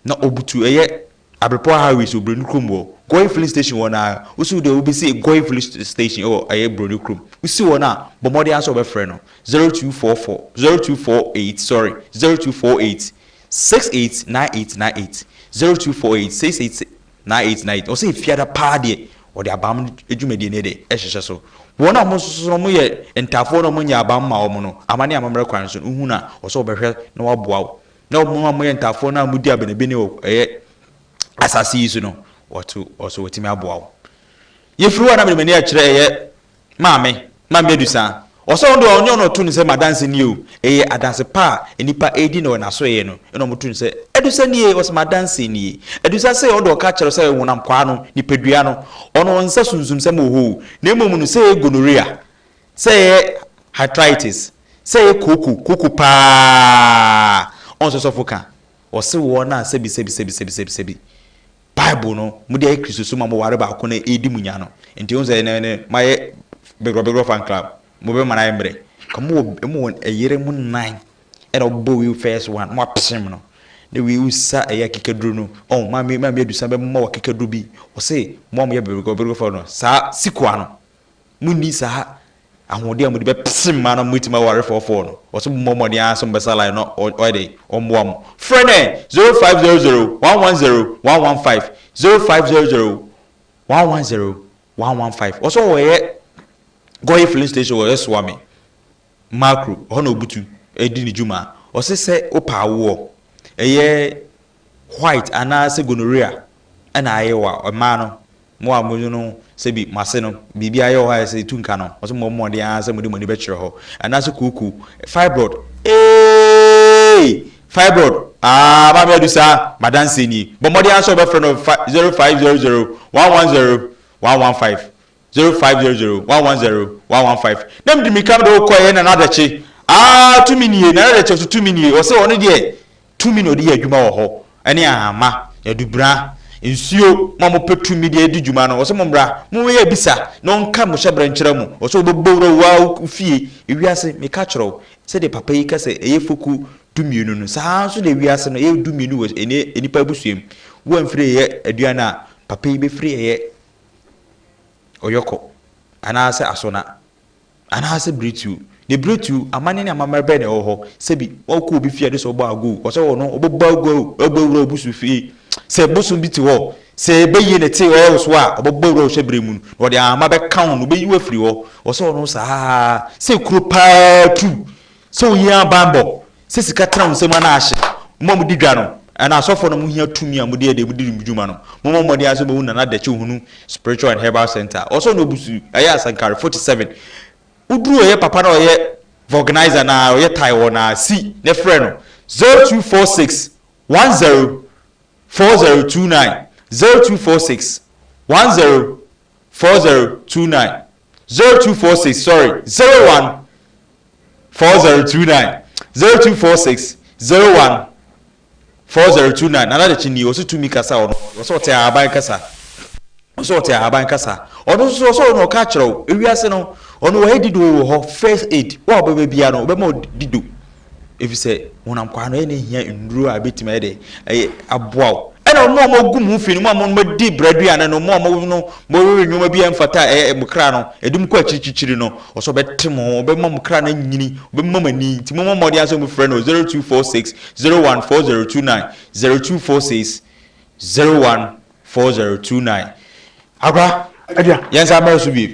Na ɔbutu ɛyɛ Abrepɔ highway so Broni kurom wɔ Goy filling station hɔ no ara. Wosi wo deɛ wobɛsi Goy filling station ɛwɔ ɛyɛ Broni kurom. Wosi hɔ no a, bɔ mmɔden ara sɛ wobɛfrɛ no 0244 0248 sorry 0248 689898 0248 689898. Ɔsɛ efiada paa deɛ ɔde abam dwumadie no de ɛhyehyɛ so. Wɔn a wɔn nso so no wɔyɛ ntaafoɔ na wɔnyɛ abam ma wɔn no, amane amammerɛ kwan so no, wohu no a, ɔsɛ wɔbɛhwɛ na waboa wo. Na wɔn a wɔyɛ ntaafoɔ no a wɔdi abenebene wɔ ɛyɛ asase yi so no, wɔto ɔso wɔtumi aboa wo. Yɛfiri hɔ a na mede m'ani akyerɛ ɛyɛ maame, Maame Adusa. Ɔsɛ ɔno deɛ ɔnyɛ ɔno ɔto no sɛ m'adanse nie o, ɛyɛ adanse pa a nnipa redi no wɔ n'asoɛeɛ no ɛna wɔto no sɛ Adusa nie, ɔsɛ m'adanse nie. Adusa sɛ ɔno deɛ ɔka kyerɛ sɛ honam kwaa no, nipadua no, ɔno ɔnsa sunsumsɛm wɔ hɔ o, na mmom no sɛ ɛyɛ gonorrhea, Sɛ ɛyɛ arthritis, sɛ ɛyɛ kooko, kooko paa, ɔn sɛ sɔfo ka, ɔse wɔn a sɛbi sɛbi sɛbi sɛbi sɛbi sɛbi Bible no, mo de ayɛ Kristosom a mo ware baako na ɛredi mo nya no, nti wohu sɛ ɛnɛ ɛnɛ moayɛ bigorɔ bigorɔ fan club, mo bɛma no ayɛ mmerɛ, ka mo wɔ mo wɔ ɛyere mo nan ɛna wobɔ wei first one, mo apem no, na wei wosa ɛyɛ akekaduro no, ɔn maame maame adusa bɛma wɔ akekaduro bi, ɔse mo a moyɛ bigorɔ bigorɔ fan no, saa sikoa no. Monni saa ahoɔden a mode bɛpse mmaa na moatumi aware fɔɔfɔɔ no. Ɔse mommɔ mmɔden ara sɛ mobɛsa line na ɔyɛ dɛn? Ɔmmoa mo. Frɛ no ɛ! 0500 110 115 0500 110 115 Ɔse ɔyɛ Goye filling station wɔ Suame Makro, ɛhɔ na ɔbutu di ne dwuma. Ɔse sɛ wopɛ awoɔ, ɛyɛ white anaasɛ gonorrhea na ayɛ wo a, mmaa no. Mo a mo no sɛbi mo ase no biribi ayɛ wɔ hɔ a ɛsɛ etu nka no, ɔsɛ mo mmɔden ara sɛ mode mo ani bɛkyerɛ hɔ. Anaasɛ kooko, fibroid, eeii, fibroid, aah, maame adu saa, m'adanseɛ nie. Bɔ mmɔden ara sɛ wobɛfrɛ no 0500 110 115, 0500 110 115. Na mede mmirika mede wo kɔeɛ Nana Adakye, aah, tumi nie, Nana Adakye ɔso tumi nie, ɔsɛ ɔno deɛ Tumi na ɔde yɛ adwuma wɔ hɔ, ɛne ahama, adubena, nsuo, mo a mopɛ tumi de adi dwuma no, ɔsɛ mommra, mommɛyɛ abisa, na ɔnka mo hyɛberɛ nkyerɛ mo, ɔsɛ ɔbɛbɔ wura wo ara wo fie, ewiase, meka kyerɛ wo, sɛdeɛ papa yi ka sɛ ɛyɛ fekuo dumienu no, saa ara nso na ewiase no ɛyɛ dumienu wɔ ɛne nnipa abusua mu, woamfiri ɛyɛ aduane a, papa yi bɛfiri ɛyɛ ɔyɔkɔ, anaasɛ asona. Anaasɛ biretuo. Ne biretuo, amanneɛ ne amammerɛ bɛn na ɛwɔ hɔ? Sɛbi, wɔkɔ obi fie a, gye sɛ ɔbɔ agow. Ɔsɛ ɔno, ɔbɛbɔ agow, ɔbɛbɔ awura wo busu fie. Sɛ bosom bi te hɔ, sɛ ɛbɛyie na ɛte ɛwɔ wo so a, ɔbɛbɔ awura wo hyɛberɛ mu no, na ɔde ahama bɛka wo no, ɔbɛyi wo afiri hɔ. Ɔsɛ ɔno saa ara. Sɛ kuro paa tu, sɛ ohia banbɔ, sɛ sika tena wo nsam anaa ahye, mo a modi dwa no, anaa asɔfoɔ no a mohia tumi a mode yɛ deɛ mode di dwuma no, mommɔ mmɔden ara sɛ mobɛhu Nana Adakye Ohunu Spiritual and Herbal Centre. Ɔsɔ na obusu ɛyɛ Asankare 47. Woduru ɔyɛ papa na ɔyɛ vulcanizer na ɔyɛ tae wɔ na si ne frɛ no 0246 10 4029 0246 10 4029 0246 sorry 01 4029 0246 01 4029 Nana Adekye nie ɔse tumi kasa ɔno ɔsɛ ɔte ahaban kasa ɔsɛ ɔte ahaban kasa ɔno nso ɔsɛ ɔno ɔka kyerɛ wo ewiase no ɔno wɔyɛ dido wɔ hɔ first aid wo a ɔbɛba bia no ɔbɛma wo dido efisɛ honam kwaa no ɛyɛ na ehia nnuro a ebetumi ayɛ dɛ ɛyɛ aboa wo ɛna mo a mo gu mo fi no mo a mo mo di brɛduane no mo a mo no mo wewe nneɛma bi a ɛmfata ɛyɛ mo kra no ɛde mo kɔ akyirikyirikyiri no ɔsɛ ɔbɛte mo ho ɔbɛma mo kra no anyini ɔbɛma mo ani nti mo mmɔ mmɔden asɛ mo frɛ no 0246 014029 0246 014029 Agora yɛn nsa mmerɛ so bie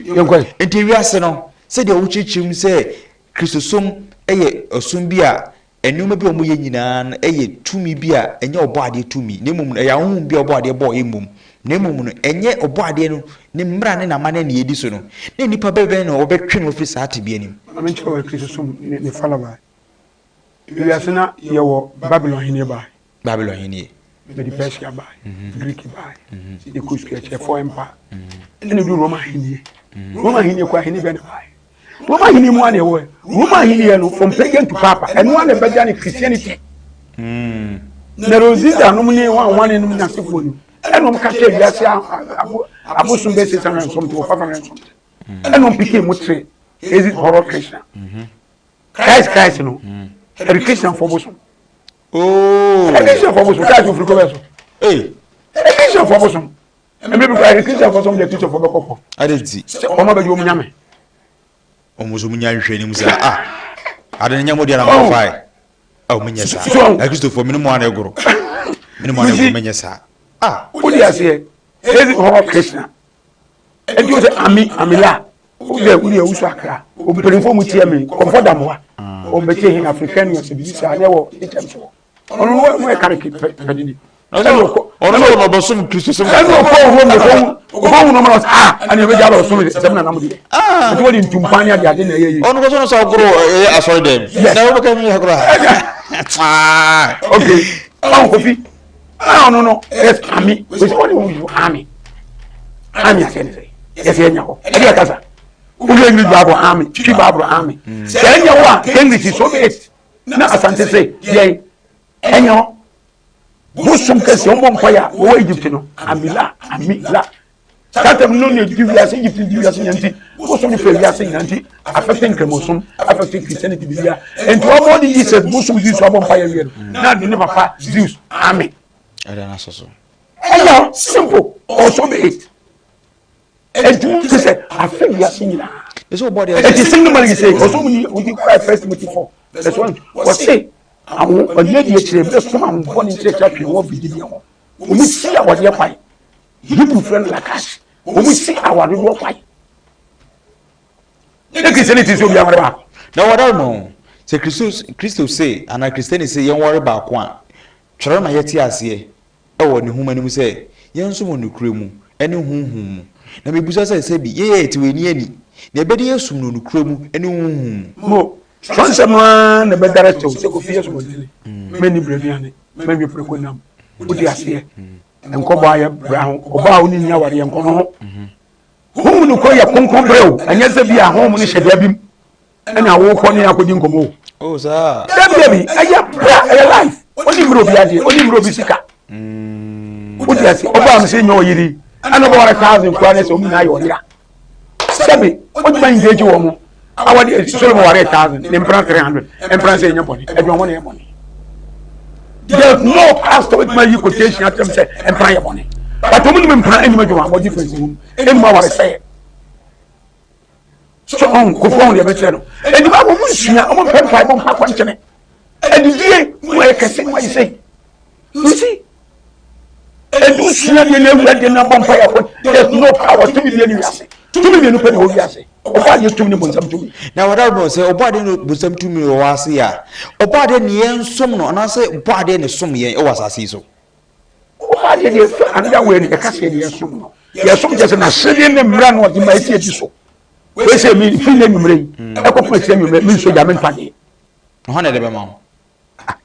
nti wiase no sɛdeɛ wokyerɛkyerɛ mu sɛ Kristosom yɛ ɔsom bi a nneɛma bi a wɔyɛ nyinaa no yɛ tumi bi a ɛnyɛ ɔbɔadeɛ tumi, na mmom no ɛyɛ ahonhom bi a ɔbɔadeɛ bɔeɛ mmom, na mmom no ɛnyɛ ɔbɔadeɛ no ne mmara ne n'amanneɛ na yɛdi so no, na nnipa bɛn na wɔbɛtwe no afiri saa tebea no mu? Ma menkyerɛ wo Kristosom ne falaba. Wiase na yɛwɔ Babilon ahenni bae. Babilon ahenni. Mede Persia bae, Greek bae, yɛkɔ sukuu akyerɛ four empire, ɛna edu Roma ahenni. Roma ahenni kɔ ahenni bɛn na bae? Roma ahenni mu a na ɛwɔ Roma ahenni no from pagan to papa, ɛno a na ɛbɛgya ne Christianity. Nero Caesar nom ne wɔn a wɔn nom n'asefoɔ no, ɛna wɔn ka kyerɛ wiase abosom bɛ 600 and something or 500 and something, ɛna wɔn piki mu tere Ezi Horror Krishna. Christ Christ no, ɛde Christian fɔ bosom. Oh. Ɛde Christian fɔ bosom, Christ ofiri kɔ bɛ so. Ee. Ɛde Christian fɔ bosom. Ɛmɛ bi kura ɛde Christian fɔ som deɛ Christian fɔ bɛ kɔkɔ. Ade ti. Sɛ wɔn abɛgye wɔn nyame. Wɔn nso wɔn nya nhwɛ ne mu saa ah ade ne nya mo deɛ na mo fa yi. Awo mo nyɛ saa. Akristofoɔ mi ne mo ana egoro. Mi ne mo ana egoro mo nyɛ saa. Ah. Wodi aseɛ. Ezi hɔ Krishna. Ɛnti o sɛ ami amila o sɛ wuli ewusu akra mpanyinfoɔ mu tiɛ mi kɔnfɔ damoa o bɛ tiɛ hin african yɛ sɛ bibi saa ne wɔ hm soɔ ɔno no no yɛ kari pɛdidi ɛna ɔkɔ ɔno sɛ ɔno ɔbɛsom kristo som ɛna ɔkɔ ɔhɔ mu ɔkɔ ɔkɔ hu nɔɔma ɔsɛ ah ɛna ɛbɛgya alɔ ɔsom sɛm na nam deɛ ɛti wɔde ntumpan ne ade ade na ɛyɛ yi ɔno kɔ sɛ ɔno sɛ ɔgoro ɛyɛ asɔre dɛm na ɔbɛka mi agorɔ ha okay ɔn kofi a ɔno no ɛyɛ ami wɔsi wɔn ne wɔn ami ami asɛ ne sɛ yɛsɛ ɛnya hɔ ɛde ɛkasa wofɛ english bible ami twi bible ami sɛ ɛnya hɔ a english so be it na asante sɛ yɛn ɛnya hɔ bosom kɛse wɔn bɔ mpa yɛ a wɔwɔ egypt no amila amila Satan no na edi wiase, Egypt di wiase nyina nti, bosom no fɛ wiase nyina nti, afɛte nkramosom, afɛte Christianity bibia. Nti wɔn de Jesus bosom Zeus abɔ mpa yɛ wie no, na de ne papa Zeus ame. Ɛda na soso. Ɛyɛ simple, ɔsɔ be it. Nti ti sɛ afɛ wiase nyina. Ɛti single man yi sɛ ɔsɔ mu ni odi kura First Timothy 4 verse 1 wɔse awo ɔnyɛ di akyire bɛ som ahombɔ ne nkyerɛkyerɛ atwe wɔn fidi bi ho. Wɔn si awadeɛ kwan. Hebrew frɛ no lakash. Wɔn si aware dodoɔ kwan. Ne Kristiani ti sɛ obi aware baako. Na wɔda no sɛ Kristo Kristo se anaa Kristiani se yɛnware baako a, twerɛ ma yɛte aseɛ wɔ ne nwoma no mu sɛ yɛnsom wɔ nokorɛ mu. ne honhom mu. Na mebisa sɛ, sɛbi yɛn a yɛte hɔ yi, yɛnni ani, na yɛbɛde yɛn som no nokorɛ mu ne honhom mu? Mo, twerɛnsɛm no ara na ɛbɛdare tew sɛ Kofi yɛ somaden, mɛnni brɛduane, mɛnwe prɛko nam, wodi aseɛ, nkɔ bɔ ayɛ bra ho, ɔbaa a wo ne nni awareɛ nkɔ no ho. Honhom no kɔ yɛ kronkron berɛ o, ɛnyɛ sɛ bi a honhom no hyɛ da bi mu ɛna wokɔ ne akɔdi nkɔmmɔ o. Oh, saa. Dabi dabi, ɛyɛ bra, ɛyɛ life. Ɔni mmerɛ obi adeɛ, ɔni mmerɛ obi sika. Wodi ase, ɔbaa mi sɛ nyɛ ɔyere, ɛna ɔbɛware thousand koraa ne sɛ ɔmu nyinaa yɛ ɔyera. Sɛbi, ɔgyina engage wɔn mo. Awade Solomon ware thousand, ne mpena 300, mpena sɛ ɛnyɛ bɔne, adwuma ne yɛ bɔne. There's no pastor with my quotation akyerɛ sɛ mpena yɛ bɔne. But ɔmu nim mpena anim adwuma, wɔgye difference wɔ mu, ɛnum aware sɛɛ. So ɔn kofoɔ ho deɛ bɛkyerɛ no. Ɛdi ba wɔn nsua, wɔn mpɛ mpae, wɔn mpa akwankyɛnɛ. Ɛdidie mu ayɛ kɛse mu ayɛ sɛ. You see? Ɛdu sua deɛ na awura deɛ na bɔ mpa yɛ akɔ. There's no power tumi bi ɛni wiase. Tumi mmienu pɛ na ɛwɔ wiase. Ɔbɔ adeɛ tumi ne bonsam tumi. Na wɔda no sɛ ɔbɔ adeɛ ne bonsam tumi wɔ ase a, ɔbɔ adeɛ ne yɛn som no anaasɛ bɔ adeɛ ne som yɛn wɔ asase yi so. Ɔbɔ adeɛ deɛ sɛ another way no yɛka sɛ yɛde yɛsom no. Yɛsom kyerɛ sɛ n'ahyɛdeɛ ne mmara no ɔde ma ɛsi adi so. Wei sɛ mi fi ne nwummerɛ yi ɛkɔpem akyirɛ nwummerɛ mi nso gya me ntwa deɛ. Hɔn na ɛde bɛma wo.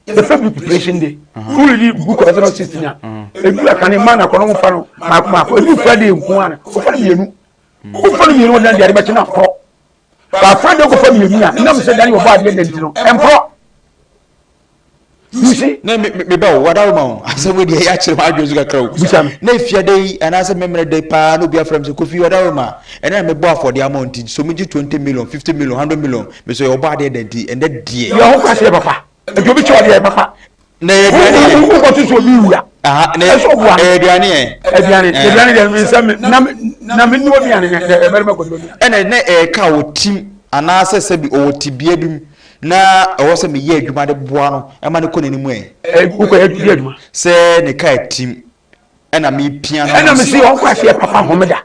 Yɛfrɛ bi preparation day. Woredi book of Exodus 16 a, edu akane mma na kɔnɔ fa no maako maako. Edu Friday nko ara, wofa no mmienu. Wofa no mmienu wɔdan de ade bɛkye no aporɔ. Ba Friday kɔfa mmienu a, nam sɛ dan wɔbɔ adeɛ da nti no, ɛmporɔ. You see? Na me me ba o, wada ma o. Asɛm wei deɛ ɛyɛ akyerɛ m'adwene so kakra o. Bisa me. Na efia da yi anaasɛ mɛmmerɛ da yi paa na obi afrɛ me sɛ Kofi wada ma. Ɛnɛ na mebɔ afɔdeɛ ama wo nti so megye 20 million, 50 million, 100 million. Me so yɛ ɔbɔ adeɛ da nti ɛnɛ deɛ. Yɛ ho kwasi yɛ papa. Nti obi kyɛ ɔdeɛ yɛ papa. Na ɛyɛ aduane yɛ. Wokɔ to so obi wia. Aha, na ɛsɛ ɔboa. Ɛyɛ aduane yɛ. Aduane, aduane deɛ mi nsɛ mi na na mi nu aduane yɛ ɛbɛrɛ mɛ kɔ nu aduane. Ɛna na ɛka wɔ tim anaasɛ sɛbi ɔwɔ tibea bi mu na ɛwɔ sɛ meyɛ adwuma de boa no ɛma no kɔ n'anim ɛ. Wokɔ yɛ adwuma. Sɛ ne kaa tim ɛna mepia no. Ɛna mesi ɔnkɔ aseɛ papa homeda.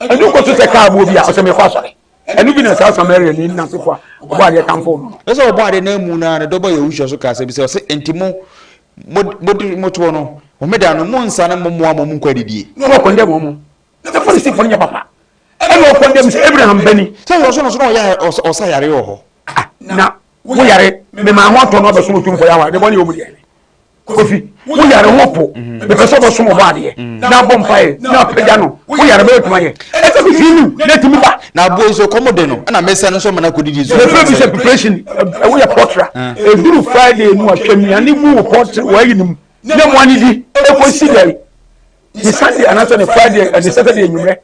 Ɛnu kɔ so sɛ kaa boɔ bi a ɔsɛ mekɔ asɔre. Ɛnu bi na saa Samaria ni nasefo a ɔbɔ adeɛ kamfo no. Ɛsɛ ɔbɔ adeɛ na mu na ne dɔbɔ Yahushua so kaa sɛ bi sɛ ɔsɛ nti mo mo mo motoɔ no homeda no mo nsa ne mo mmoa mo mo nkɔ adidie. Na ɔkɔ ndɛm wɔn. Na Farisifo no nyɛ papa. Ɛna ɔkɔ ndɛm sɛ Abraham bani. Sɛ ɔsɔ no so na ɔyɛ ɔsa yare wɔ hɔ. Ah, na wo yare memaa ho atɔ no abɛsom otumfoɔ Yahweh ne bɔne wɔ mu deɛ. Kofi, wo yare ho po, mepɛ sɛ ɔbɛsom ɔbɔ adeɛ na abɔ mpaeɛ na apagya no, wo yare bɛyɛ tuma yɛ. Ɛsɛ me fii mu na ɛtumi ba. Na aboa yi nso kɔm de no ɛna mesa no nso ma no akɔdidi nso. Yɛfrɛ bi sɛ preparation, ɛwo yɛ pɔtra. Ɛduru Friday no a, hwɛ nnuane gu wo pɔtre w'ayi no mu na mmoa no di ɛkɔsi dɛn? Ne Sunday anaasɛ ne Friday, ne Saturday anwummerɛ.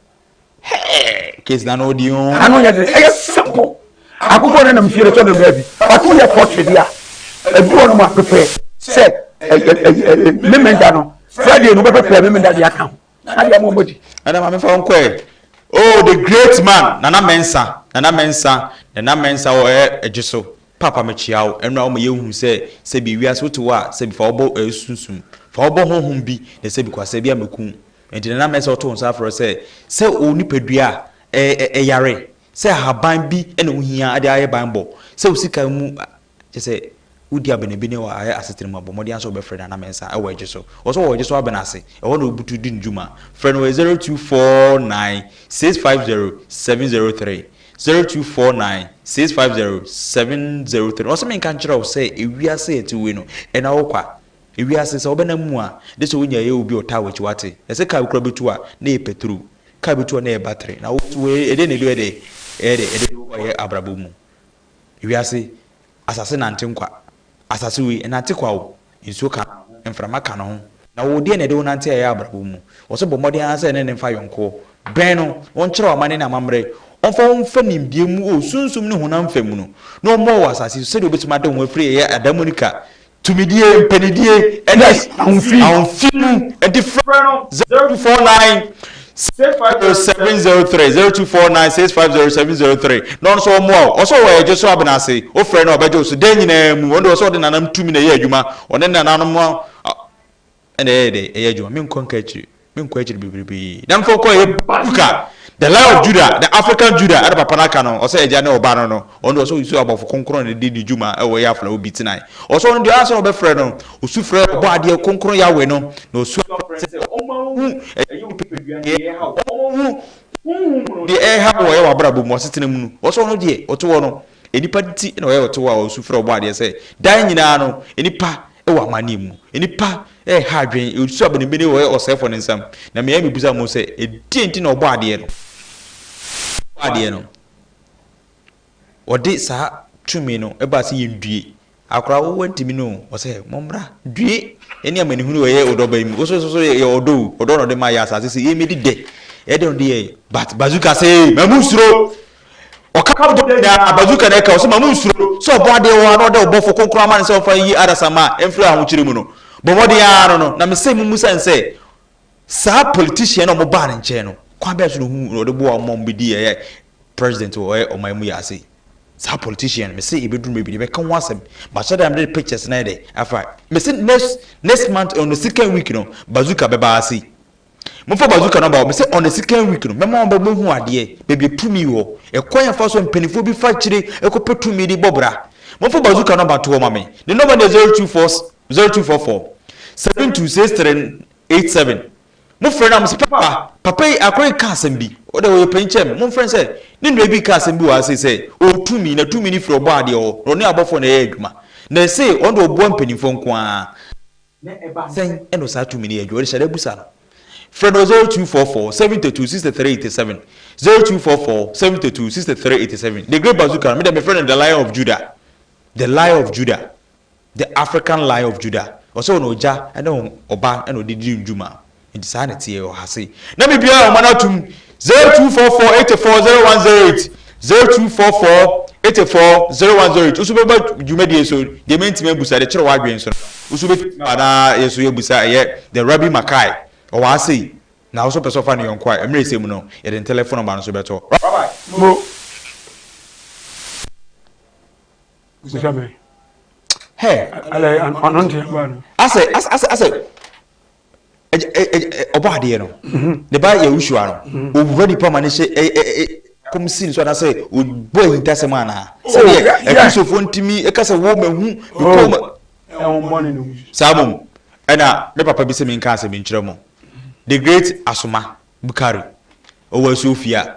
Hey, case na no di o. Ano yɛ de, ɛyɛ simple. Akokɔ ne nam fie no tɔ no baabi. But woyɛ poultry bi a, ebi wɔ nom a prepare sɛ memenda no, Friday no wobɛprepare memenda de aka ho. Na de ama wɔn adi. Ɛna maame fa wɔn kɔɛ. Oh, the great man, Nana Mensah, Nana Mensah, Nana Mensah wɔ ɛyɛ ɛgye so. Papa mekyia wo, ɛnora woma yɛhu sɛ sɛbi wiase wote hɔ a sɛbi fa wobɔ ɛyɛ sunsum, fa wobɔ honhom bi na sɛbi kwasɛ bi a mɛku Enti na na mɛsɛ ɔto nsa afrɛ wo sɛ, sɛ wo nipadua yare, sɛ ahaban bi na wuhia de ayɛ banbɔ, sɛ wo sika mu kyerɛ sɛ wudi abenebene wɔ ayɛ asetena mu a, bɔ mmɔden ara sɛ wobɛfrɛ Nana Mensah wɔ Ɛgye so. Ɔsɛ ɔwɔ Ɛgye so abɛn ase, ɛhɔ na obutu di ne dwuma. Frɛ no wɔ 0249 650 703, 0249 650 703. Ɔsɛ menka nkyerɛ wo sɛ ewiase a yɛte wei no, ɛna wo kwa. Ewiase, sɛ wobɛnam mu a, gye sɛ wonya ɛyɛ obi a ɔtaa w'akyi, wate? Na sɛ kaa bi koraa bɛtu a, na ɛyɛ pɛtro. Kaa bi tu a, na ɛyɛ battery. Na wo wei, ɛdeɛn na ɛde ɛde ɛyɛ dɛ ɛde wo kɔ ɛyɛ abrabɔ mu? Ewiase, asase nante nkwa. Asase wei, ɛnante kwa o. Nsuo ka ne ho, mframa ka ne ho. Na wo, deɛn na ɛde wo nante ɛyɛ abrabɔ mu? Wɔ sɛ bɔ mmɔden ara sɛ ne ne mfa yɔnkoɔ. Bɛn no, ɔnkyerɛ wo amanne ne amammerɛ, ɔmfa wo mfa nimdeɛ mu o, sunsum ne honam fam no, na ɔmmoa wo wɔ asase yi so sɛdeɛ wobɛtumi ade wo ho afiri ɛyɛ adaemone ka Tumidie, mpanidie ne ahomfi mu. Enti frɛ no 0249 650703, 0249 650703 na ɔno nso ɔmmoa wo. Ɔsɛ ɔwɔ ɛgye so abena ase. Wofrɛ no a ɔbɛgye wo so daa nyinaa mu. Ɔno deɛ ɔsɛ ɔde nananom tumi na ɛyɛ adwuma. Ɔne nananom ɛna ɛyɛ dɛ ɛyɛ adwuma. Menkɔ nka akyiri. Menkɔ akyiri bebrebe. Na mfa kɔ ɛyɛ Buka, the Lion of Judah, the African Judah, ɛna papa no aka no, ɔsɛ agya ne ɔba no no, ɔno deɛ ɔsɛ ɔyi so abɔfo kronkron na ɛde di dwuma ɛwɔ ɛyɛ afla obi tenae. Ɔsɛ ɔno deɛ ansa na ɔbɛfrɛ no, ɔsu frɛ ɔbɔ adeɛ kronkron Yahweh no, na ɔsu. Sɛ ɔma wohu deɛ ɛreha wo, ɔma wohu deɛ ɛreha wo wɔ w'abrabɔ mu, w'asetena mu no. Ɔsɛ ɔno deɛ ɔte hɔ no, nnipa nti na ɔyɛ ɔte hɔ a ɔsu frɛ ɔbɔadeɛ sɛ daa nyinaa no nnipa wɔ amanneɛ mu, nnipa reha adwene, ɔsu abenebene wɔ ɔsɛefoɔ no nsam. Na me ara mebisa mo sɛ, ɛdeɛn nti na ɔbɔadeɛ no, ɔbɔadeɛ no, Ɔde saa tumi no baa sɛ yɛndue. Akora wo wantumi no o, ɔsɛ mommra due ɛne amanehunu wɔ ɛyɛ ɔdɔ ba yi mu. Woso so so yɛ ɔdɔ o, ɔdɔ na ɔde ma yɛ asase sɛ yɛmmɛdi dɛ. Ɛyɛ dɛ ɔde yɛ but bazooka sɛ ma mu nsuro. Ɔka ɔdɔ nyinaa bazooka na ɛka ɔsɛ ma mu nsuro sɛ ɔbɔ adeɛ wɔ ha na ɔde ɔbɔfo kronkron ama no sɛ ɔmfa yi adasamma mfiri ahokyere mu no. Bɔ mmɔden ara no no na mesɛ mummusa no sɛ saa politician na wɔbaa ne nkyɛn no kwan bɛn so na ohuu na ɔde boa wɔn ma wɔbɛdii ɛyɛ president wɔ ɔyɛ ɔman mu yɛ ase saa politician mese ebeduru mmerɛ bi yɛbɛka ho asɛm mahyɛ da mede pictures na yɛ dɛ afa mese next next month on the second week no bazooka bɛba ase momfa bazooka no ba mese on the second week no mɛma wɔn bɛhu adeɛ baabi tumi wɔ ɛkwan yɛfa so mpanimfoɔ bi fa kyire ɛkɔpɛ tumi de bɔ bra momfa bazooka no ba to hɔ ma me ne nɔma ne 024 0244 7263 87 Mofrɛ no a, mose, Papa, papa yi, akora yi ka asɛm bi. Ɔde ɔyɛ panyin kyɛn me. Momfrɛ no sɛ, ne nua bi ka asɛm bi wɔ ha sei sɛ, ɔwɔ tumi, na tumi no firi Ɔbɔadeɛ hɔ, na ɔne abɔfoɔ na ɛyɛ adwuma. Na ɛse ɔno deɛ ɔboa mpanimfoɔ nko ara. Na ɛba sɛn na saa tumi no yɛ adwuma? Ɔde hyɛ da bisa no. Frɛ no wɔ 0244 72 63 87, 0244 72 63 87. The Great Bazooka no, me deɛ mefrɛ no The Lion of Judah. The Lion of Judah. The African Lion of Judah, ɔsɛ ɔna ɔgya ne ɔba na ɔde di ndwuma nti saa na ɛteɛ wɔ ha sei. Na me biara ɔma no atum 0244 84 0108 0244 84 0108 woso bɛba dwumadie so deɛ mɛntumi abusa de kyerɛ w'adwene so no woso bɛtumi aba na yɛ so yɛbusa ɛyɛ The Rabbi Makai ɔwɔ ha sei na woso pɛ sɛ ɔfa ne yɔnko a mmerɛ ɛsɛ mu no yɛde ne telephone number no so bɛto Rabbi. Mo. Bisa me. Hey. Ala ɔno nti aba no. Asɛ asɛ asɛ asɛ ɔbɔ adeɛ no. Mhm. Ne ba Yahushua no. Mhm. Owura nipa ma ne hyɛ ɛ ɛ ɛ kɔm si nso anaasɛ ɔbɔ ahintasɛm anaa. Oh, Sɛdeɛ akristofoɔ ntumi ɛka sɛ wo mahu mekɔ ma. Oh, Saa mom ɛna me papa bi sɛ menka asɛm nkyerɛ mo. The great Asoma Bukari ɔwɔ Asuofia.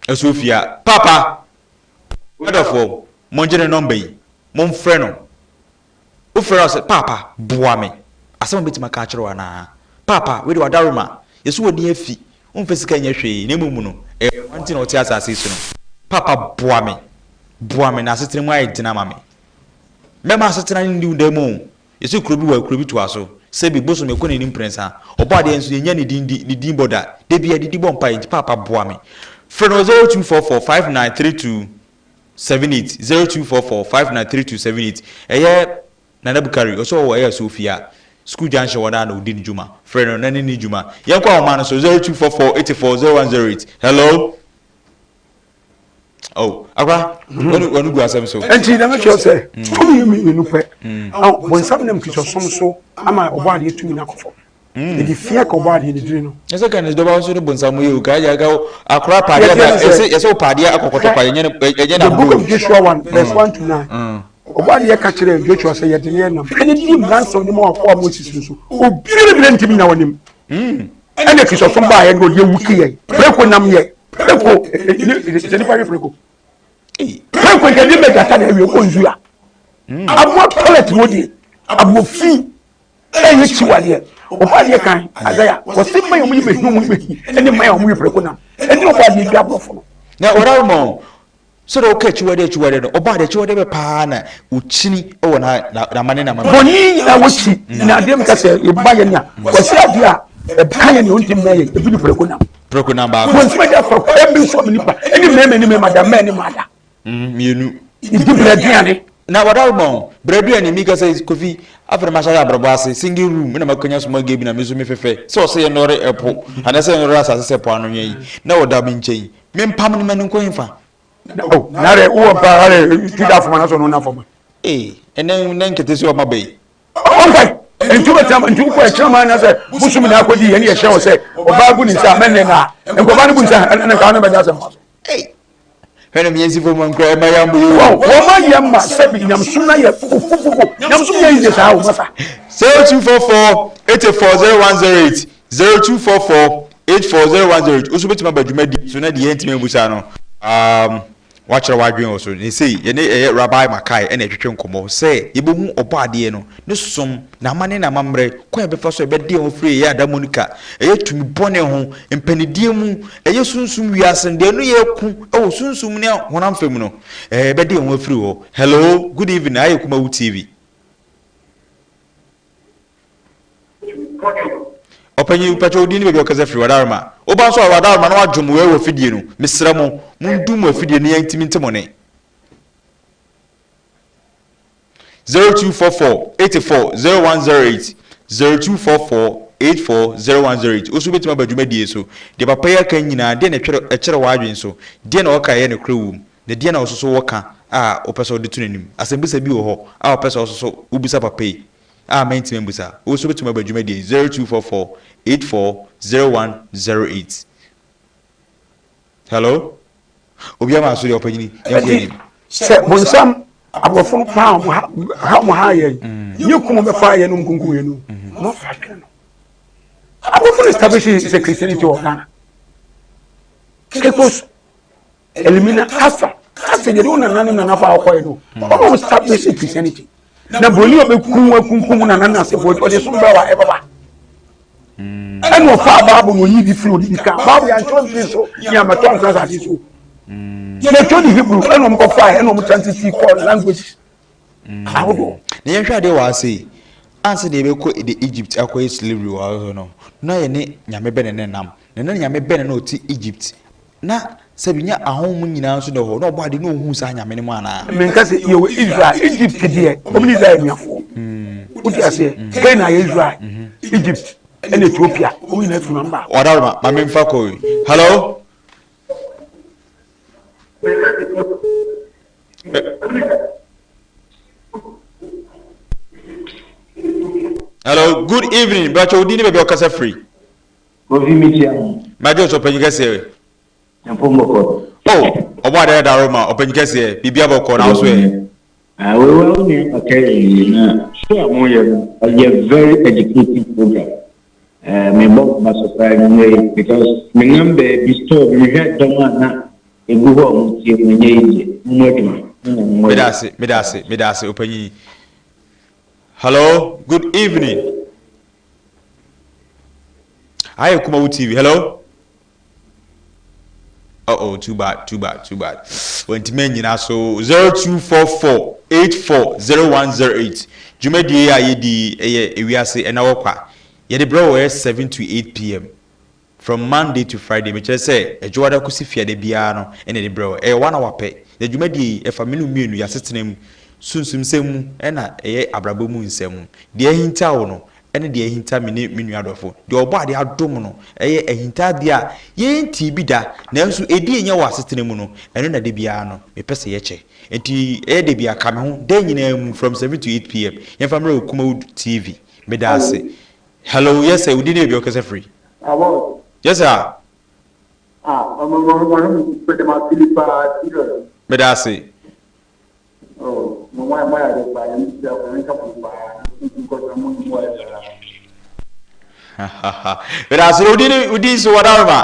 Asuofia papa Adɔfoɔ, mongye ne nɔmba yi, momfrɛ no. Wofrɛ no a, ɔse, Paapa, boa me. Asɛm a mɛtumi aka akyerɛ wo anaa? Paapa, wei deɛ w'adaworoma, yɛse w'ani afi, womfa sika nyɛ hwee, na mmom no, ɛyɛ mmoa nti na wote asase yi so no. Paapa, boa me. Boa me na asetena mu ayɛ den ama me. Mɛma asetena no nni wo dɛm o. Yɛse kuro bi wɔ ha, kuro bi toa so. Sɛbi, bosom ɛkɔ n'anim mprɛnsa. Ɔbɔadeɛ nso, yɛnnya ne din di, ne din bɔ da. Da biara, didi bɔ mpaeɛ nti, paapa boa me. Frɛ no wɔ 0244 5932 78, 0244 5932 78. Ɛyɛ Nana Bukari, ɔsɛ ɔwɔ ɛyɛ Sofia, School Junction hɔ no ara na ɔdi ne dwuma. Frɛ no na ne ne dwuma. Yɛnkɔ ahoma no so, 0244 84 0108. Hello? Oh, akora, wɔn wɔn gu asɛm so. Nti na mɛkyerɛ sɛ tumi yɛ mmienu pɛ. Bonsam nam Kristosom so ama ɔbɔ adeɛ tumi no akɔ fam. Ɛde fia ka ɔbɔ adeɛ ne diri no. Ɛsɛ ka ne dɔba nso ne bonsam yɛ o ka yɛ ka akora paadeɛ ba ɛsɛ ɛsɛ o paadeɛ akɔkɔtɔ pa ɛnyɛ ɛnyɛ na The book of Joshua 1 verse 1 to 9. Ɔbɔ adeɛ ka kyerɛ Joshua sɛ yɛde ne nam. Hwɛ ne di mmara nsɛm ne ma wakɔ a Moses no so. Obiara bi ntumi nyina w'anim. Ɛna Kristosom baeɛ no ɔde awu ki yɛn. Preko nam yɛ. Preko sɛ nipa yɛ preko. Preko yɛ de mɛgata na ɛwiɛ kɔ nzu a. Aboa toilet mo deɛ aboa fi ɛyɛ kyiwadeɛ. Ɔbɔ adeɛ kan Isaiah wɔsi mma yɛ wɔn yi bɛ hi wɔn yi bɛ hi ɛne mma yɛ wɔn yi preko nam ɛne ɔbɔ adeɛ dwa aborɔfo no. Na ɔda mo Sɛdeɛ woka akyiwadeɛ akyiwadeɛ no, ɔbaa deɛ akyiwadeɛ bɛ paa na ɔkyini wɔ n'amane n'amane. Bɔne nyinaa wɔkyi na adeɛ meka sɛ ɛba yɛ nea wɔsi adeɛ a ɛka yɛ nea ɔnti mmɛ yɛ ebi ne prɛko nam. Prɛko nam baako. Wɔn nsɛm agya fa kwan bi so nipa ɛne mmarima ne mmarima da mmaa ne mmaa da. Mmienu. Ɛdi brɛ aduane. Na wɔda ma o brɛ aduane mi kasa kofi afei na mahyɛ abrabɔ ase single room na makanya soma gay bi na me nso me fɛfɛ sɛ ɔsɛ yɛ nɔre ɛpo anaasɛ yɛ nɔre asase sɛ po ano nwɛn yi na ɔda me nkyɛn Mempam no ma no nkɔ hefa? Oh, nare wowɔ mpa hare juda afoma na so no na afoma. Ee, ɛnɛ nɛ nkete sɛ ɔma bɛyi. Ɔnkɔ nti wobɛtena nti wokɔ ɛkyerɛ ma na sɛ bosom na akɔdi yɛne yɛhyɛ wɔ sɛ ɔbaa bu ne nsa mɛnɛ na nkɔba no bu nsa ɛne nka no bɛde asɛm so. Ei, Hwɛ na meyɛ nsi fam nkura ɛma yɛ ambo yɛ o. Wɔn ma yɛ ma sɛbi nyamesom na yɛ fofofofo nyamesom yɛ yiye saa o masa. 0244 84 0108 0244 84 0108 woso bɛtumi aba dwumadi so na deɛ yɛntumi abusa no um, Woakyerɛ w'adwene wɔ so. Ne sei, yɛne ɛyɛ Rabbi Makai na ɛtwetwe nkɔmmɔ sɛ yɛbɛhu Ɔbɔadeɛ no, ne som, n'amanneɛ ne n'amammerɛ, kwan a yɛbɛfa so a yɛbɛde yɛn ho afiri ɛyɛ adamonika, ɛyɛ tumi bɔne ho, mpanidie mu, ɛyɛ sunsum wiase no, deɛ ɛno yɛ ko wɔ sunsum ne honam fam no, ɛɛ yɛbɛde yɛn ho afiri hɔ. Hello, good evening, ha yɛ Kumawu TV. Ɔpanyin pakyɛ wo din ne baabi a ɔkasa firi wadaroma woba nso a wadaroma na wadwo mo wɔ afidie no mesrɛ mo mondum mo afidie no yɛntimi nte mo ne 0244 84 0108 0244 84 0108 wo so wobɛtumi aba dwumadie so deɛ papa yi aka nyinaa deɛ na ɛkyerɛ w'adwene so deɛ na ɔka ɛyɛ nokorɛ wom na deɛ na ɔsoso wɔka a wopɛ sɛ wode to n'anim asɛmbisa bi wɔ hɔ a wopɛ sɛ ɔsoso wobisa papa yi a mantumi ammisa. Wo nso wobɛtumi aba dwumadie yi 0244 84 0108. Hello? Obi ama so deɛ ɔpanyini yɛnkɔ Ɛnti anim. sɛ bonsam aborɔfo no paa ɔmo ha ha ɔmo ha yɛn nye kum ɔmo bɛfa yɛn no ɔmo kunkum yɛn no ɔmo afa adwene no aborɔfo no establish sɛ Christianity wɔ Ghana Cape Coast Elimina kasa kasa deɛ wo nana ne nana fa ɔkɔɛ no ɔmo establish Christianity na broni a ɔbɛkum akunkum nana ne asefoɔ ɔde som bɛɛ wa ɛbɛba ɛna ɔfa baabu na oyi bi firi odi bi ka baabu yɛn antwerɛ mfiri so ní amatɔ ansa asase so yɛtwerɛ ne Hebrew ɛna ɔmo kɔfa ɛna ɔmo translate kɔ language ahodoɔ. Na yɛnhwɛ adeɛ wɔ ase yi ansa na yɛbɛkɔ de Egypt akɔyɛ slavery wɔ hɔ no na yɛne nyame bɛne ne nam na na nyame bɛne na ɔte Egypt Na sɛ menya ahonhom nyinaa nso na ɛwɔ hɔ, na ɔbɔ ade na ɔhu saa anyame no mu anaa? Menka sɛ yɛwɔ Israel, Egypt deɛ, wɔn ne Israel anuafoɔ. Wote aseɛ? Canaan yɛ Israel, Egypt ɛna Ethiopia, wɔn nyinaa firi man baako. Ɔdaroma, ma memfa kɔ yi. Hello? Hello, good evening. Bàtchɛ odi ne baabi a ɔkasa firi. Kofi mekyia wo. Madwo so ɔpanyin kɛseɛ. Mpom bɔkɔ. Oh, ɔbɔ adeɛ da Roma ɔpanyin kɛseɛ biribi abɔkɔ na woso ɛ. Ah, wei wa wo nua ɔka yɛ yie na show a moyɛ no ɛyɛ very educative program. Eh, mebɔ ba so koraa nwummerɛ yi because menam baabi store mehwɛ dɔm a na ɛgu hɔ a wɔtie no ɛnyɛ easy. Mommɔ adwuma. Mo na mommɔ Meda ase, meda ase, meda ase ɔpanyin. Hello, good evening. Ayɛ Kumawu TV. Hello. Uh oh, too bad, too bad, too bad. Wantumi anyina so 0244 840108. Dwumadie a yɛdi ɛyɛ ewiase ɛna wɔ kwa. Yɛde brɛ wɔ ɛyɛ 7 to 8 pm. From Monday to Friday, mekyerɛ sɛ Ɛdwoada kosi Fiada biara no na yɛde brɛ wo. Ɛyɛ one hour pɛ. Na dwumadie yi, ɛfa me ne wo mmienu yɛn asetena mu, sunsumsɛm mu ɛna ɛyɛ abrabɔ mu nsɛm mu. Deɛ ahinta wo no ɛne deɛ ahinta me ne me nua dɔfo. Deɛ Ɔbɔadeɛ adom no, ɛyɛ ahintadeɛ a yɛntee bi da, nanso ɛdi yɛn nya wɔ asetena mu no, ɛno na da biara no mepɛ sɛ yɛkyɛ. Enti ɛyɛ da biara, ka me ho da nyinaa mu from 7 to 8 PM. Yɛmfa mmrɛ wɔ Kumawood TV. Meda ase. Hello, yes sir, wodi ne baabi a ɔkasa firi. Awɔ. Yes sir. Ah, ɔmo ɔmo ɔmo ɔmo pɛ dɛm afili paa serious. Meda ase. Oh, mo mo mo ayɛ ade paa, nyame nhyira mo, nyame nka mo ho paa, nkɔ so mo mo ayɛ saa. Meda ase, wodi ne wodi nso wadaroma.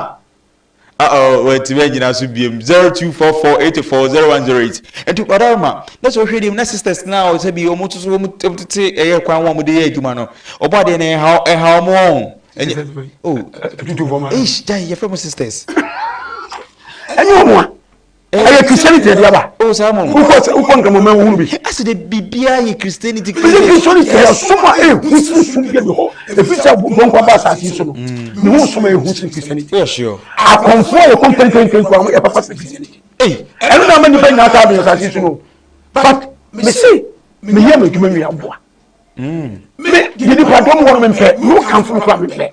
Uh-oh, wantumi anyina so biom. 0244840108. Nti ɔdaroma, na sɛ wohwɛ deɛ na sisters na sɛ bi wɔn nso wɔn tete ɛyɛ kwan wɔn de yɛ adwuma no. Ɔbɔ adeɛ no ɛha ɛha wɔn wɔn. Ɛnyɛ oh, eish, gya yɛfrɛ mo sisters. Ɛnyɛ wɔn a. Ɛyɛ Christianity ɛde aba. O saa mo. Wokɔ wokɔ nkramoman wohunu bi. Ɛsɛ de biribiara yɛ Christianity. Christianity yɛ som a ehu sin som bi hɔ. Efi sɛ bɔnkɔ aba asase so no. Ne ho som a ehu sin Christianity. Yɛ sure. Akɔnfo a yɛkɔ mpɛmpɛmpɛn kɔ yɛ papa sin Christianity. Ɛno na ama nipa nyinaa taa bɛn asase so no. But me se meyɛ m'adwuma nwi aboa. Me deɛ nipa dɔm hɔ no mempɛ. Me wo kamfo no koraa mempɛ.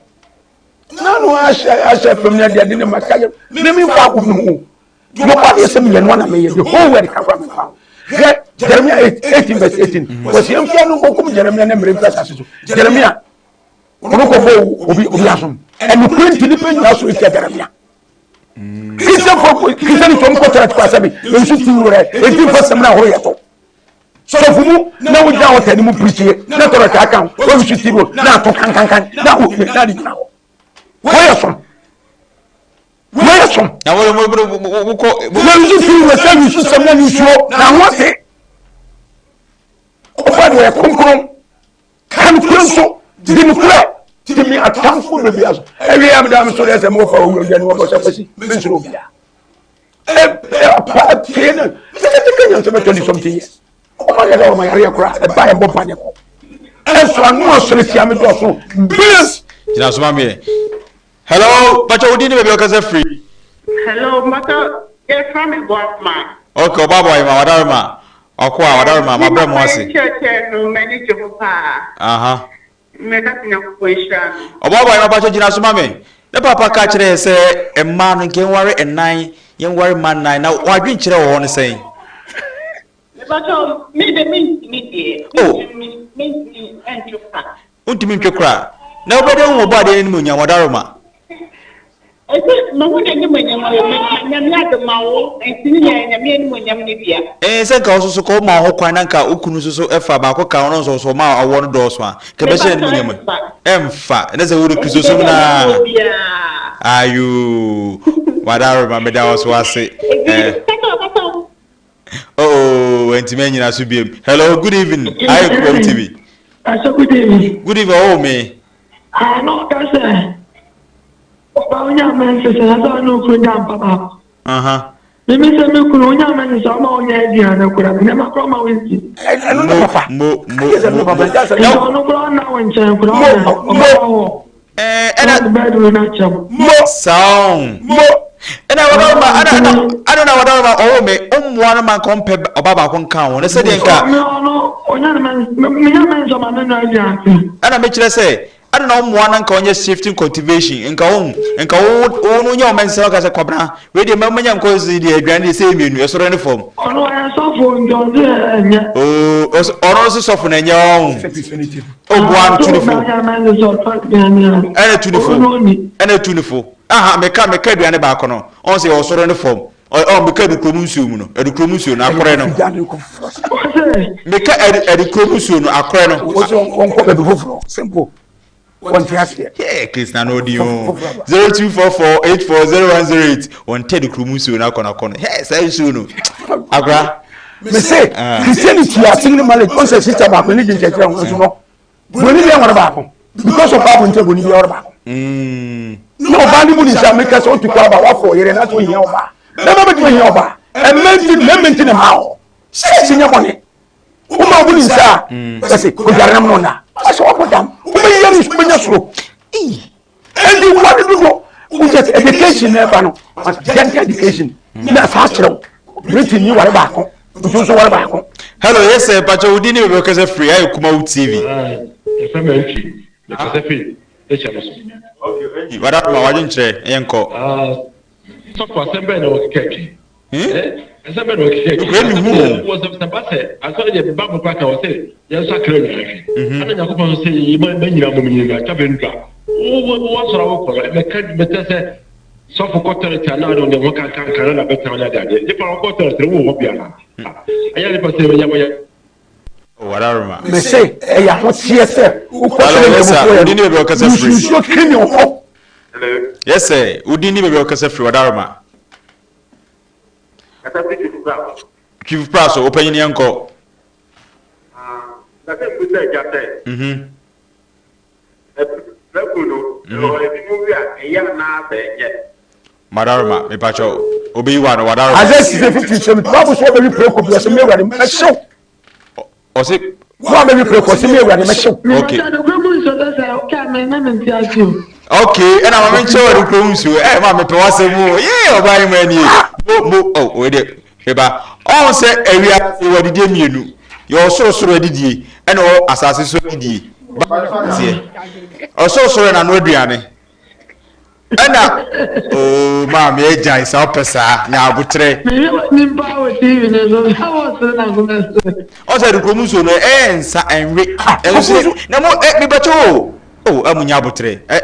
Nanu ahyɛ ahyɛ fam ne adeade ne maka yɛ me memfa ako me ho. Deɛ ɔbɔ adeɛ sɛ meyɛ no na meyɛ the whole world kakra mefa ho. Hwɛ Jeremia 18 verse 18. Wɔsi mfia no nkɔkum Jeremia ne mmere mfiri asase so. Jeremia ɔno kɔbɔ obi obi asom. Ɛnukuri nti nipa nyinaa so etia Jeremia. Kristianfoɔ Kristianfoɔ mu kɔ toilet kɔ asɛbi nsu ti wura eti nfa sɛm na ahoro yɛ to. Sɔfo mu na wogyina hɔ tɛ ne mu pirikyie na toilet aka ho wɔn nsu ti wura na ato kankankan na wo na de gyina hɔ. Wɔyɛ som. Wɔyɛ som. Na wɔn wɔn wɔn wokɔ. Na nsu ti wura sɛ nsu sɛm na nsuo na ho ase. Ɔfa deɛ kronkron. Ka nokorɛ nso, di nokorɛ, di me atamfo berɛ biara so. Ɛwie a meda me so deɛ sɛ mewɔfa owura dwa ne wɔbɔ sɛ kwasi, mensuro obiara. Ɛpa pee no, sɛkɛsɛkɛ nya nsɛm 20 something years. Ɔma yɛ dɛ ɔma yareɛ koraa, ɛba yɛ bɔ mpa ne kɔ. Ɛnso ano asɔre tia me dɔɔso. Billions. Gyina so ma meɛ. Hello, bàtchɛ wo din ne baabi a ɔkasa firi. Hello, mpakyɛ yɛfrɛ me Boafma. Ok, ɔba abɔ ayema, wadaroma, ɔko a, wadaroma, mabrɛ mo ase. Me papa nkyerɛkyerɛ no m'ani gye ho paa. Aha. Mɛka sɛ Nyankopɔn nhyira no. Ɔba abɔ ayema, mpakyɛ gyina so ma me. Ne papa ka kyerɛ yɛ sɛ mmaa no nka yɛnware nnan, yɛnware mma nnan, na w'adwenkyerɛ wɔ hɔ no sɛn? Mepakyɛ me de mentumi deɛ, Oh. mentumi, mentumi ntwe kwa. Wontumi ntwe koraa. Na wobɛdɛ hu Ɔbɔadeɛ no animuonyam, ɔdaroma. Ese mahu n'animuonyam o, me Nyame adom awo, nti ne nyinaa Nyame animuonyam ne bia. Ee, sɛ nka wo nso so kɔ woma wo ho kwan na nka wo kunu nso so fa baako ka ho na ɔno nso ɔma awoɔ no dɔɔso a, nka ɛbɛhyɛ n'animuonyam ɛ? Ɛmfa. Ɛnɛ sɛ wode Kristosom no ara. Ayoo, wadaroma, meda wo so ase. Eh. Oh, oh, ntumi anyina so biem. Hello, good evening. Ayi Kurom TV. Asa good evening. Good evening, oh me. Ah, no, ka sɛ ɔba onya mɛnse sɛ na sɛ ɔne okunu da mpa baako. Aha. Mimi sɛ me kunu onya mɛnse sɛ ɔma onya aduane kora me nneɛma kora ɔma wo nti. Ɛno ne papa. Mo mo mo mo. Nti ɔno kora ɔnna wo nkyɛn kora ɔna ɔba hɔ. Ɛna mo sound mo ɛna wɔdɔrɔma ɛna ɛna ɛna na wɔdɔrɔma ɔwɔ mi ɔmmoa no ma nka ɔmpɛ ɔba baako nka ho ne sɛdeɛ nka. Ɛna mekyerɛ sɛ ɛna na ɔmmoa no nka ɔnyɛ shifting cultivation nka ɔhu nka wo wo no nyɛ ɔmɛ nsɛm aka sɛ kwabena wei deɛ mɛmɛ nya nkɔ si deɛ aduane deɛ sɛ mmienu ɛsoro ne fam. Ɔno ɔyɛ sɔfo nti ɔde ɛnyɛ. Oo ɔno nso sɔfo na ɛnyɛ ɔho. Oboa no tu ne fo. Ɛna tu ne fo. Ɛna tu ne fo. Aha meka meka aduane baako no. Ɔn sɛ ɔsoro ne fam. Ɔ meka adukurom nsuo mu no. Adukurom nsuo no akorɛ no. Meka adukurom nsuo no akorɛ no. Wɔnkɔ baabi foforɔ. Simple. Wɔnte aseɛ. Yɛ Chris na no ɔdi o. 0244 840108. Wɔnte adukurom nsuo no akɔnɔ akɔnɔ. Hɛ saa nsuo no. Akora. mese christianity ase ne marriage ɔnsɛ sister baako ne di nkyɛnkyɛn ho nso no buroni bi awɔre baako because of bible nkyɛn buroni bi awɔre baako na ɔbaa ne mu ne nsa meka sɛ ɔtu kɔ aba wafɔ ɔyere na sɛ ɔhia ɔbaa bɛma bɛtumi ahia ɔbaa ɛmɛ nti mɛmɛ nti na maa hɔ sɛ nyɛ bɔne woma wo ne nsa a ɛsɛ kɔdware nam no na ɔsɛ wɔbɔ dam wobɛyɛ ne wobɛnya soro Ɛnti wari dodo wosɛ sɛ education na ɛba no gender education na saa kyerɛw Britain ni wari baako nso nso wari baako. Hello, yes sir, Pacho, wo din ne baabi ɔkasa firi, ayɛ Kumawu TV. Yɛfrɛ me Antwi, mekasa firi Asia no so. Okay, Antwi, wada ma wadwenkyerɛ, yɛnkɔ. Sɔfo asɛm bɛn na wɔkeka twi? Asɛm bɛn na wɔkeka twi? Nokura mi hu o. Wɔ sɛ sɛ ba sɛ asɔre deɛ Bible kora ka wɔ sɛ yɛn nso akra nyinaa hwɛ. Ɛna Nyankopɔn nso sɛ yɛyi ma nyinaa mom nyina atwa bɛ ndwa. Wo wo wo asɔre a wokɔ no ɛmɛka bɛtɛ sɛ sɔfo kɔ tɔlɛt a na ade ɔde ho kankankan na bɛtena ne ade adeɛ. Nipa ɔkɔ tɔlɛt no wo wɔ hɔ biara. Ɛyɛ nipa sɛ yɛ yɛ Wadaroma. Mese ɛyɛ ahoteɛ sɛ wokɔ Hello, sɛ yes sir. nkramofoɔ Wo din ne baabi a ɔkasa firi. nsuo kiri ne hɔ. Yes sir. Wo din ne baabi a ɔkasa firi Wadaroma. Kasa firi Twifu pra so. Twifu pra so, ɔpanyin yɛn kɔ. Na sɛ mbusa agya sɛ. Mhm. Prɛko no, ɛwɔ ebinom wi a ɛyɛ anaa sɛ ɛnyɛ. Madaroma, mepakyɛ obeyi wa no wadaroma. Isaiah 60 15 sɛ Bible sɛ wɔbɛwi prɛko bi ɔsɛ me awurade mɛhyew. Ɔse Wo a bɛwi prɛko ɔsɛ me awurade mɛhyew. Okay. Okay, ɛna maame nkyɛn wɔ adukuro mu nsuo ɛ maame pɛ wasɛm o yee ɔbaa yi mu ani mo mo ɔ wei deɛ hweba ɔn sɛ awia wɔ adidie mmienu yɛ ɔsorosoro adidie ɛna ɔwɔ asase so adidie ba teɛ ɔsorosoro na ano aduane ɛna oo maame agyae saa ɔpɛ saa nya abotrɛ. Mehwɛ w'anim paa wɔ TV no so sɛ wɔsere na nkoma sere. Ɔsɛ de kurom nsuo no ɛyɛ nsa ɛnwe ɛnso sɛ na mo ɛ mebɛkyɛ o o ɛmo nya abotrɛ ɛ ɛ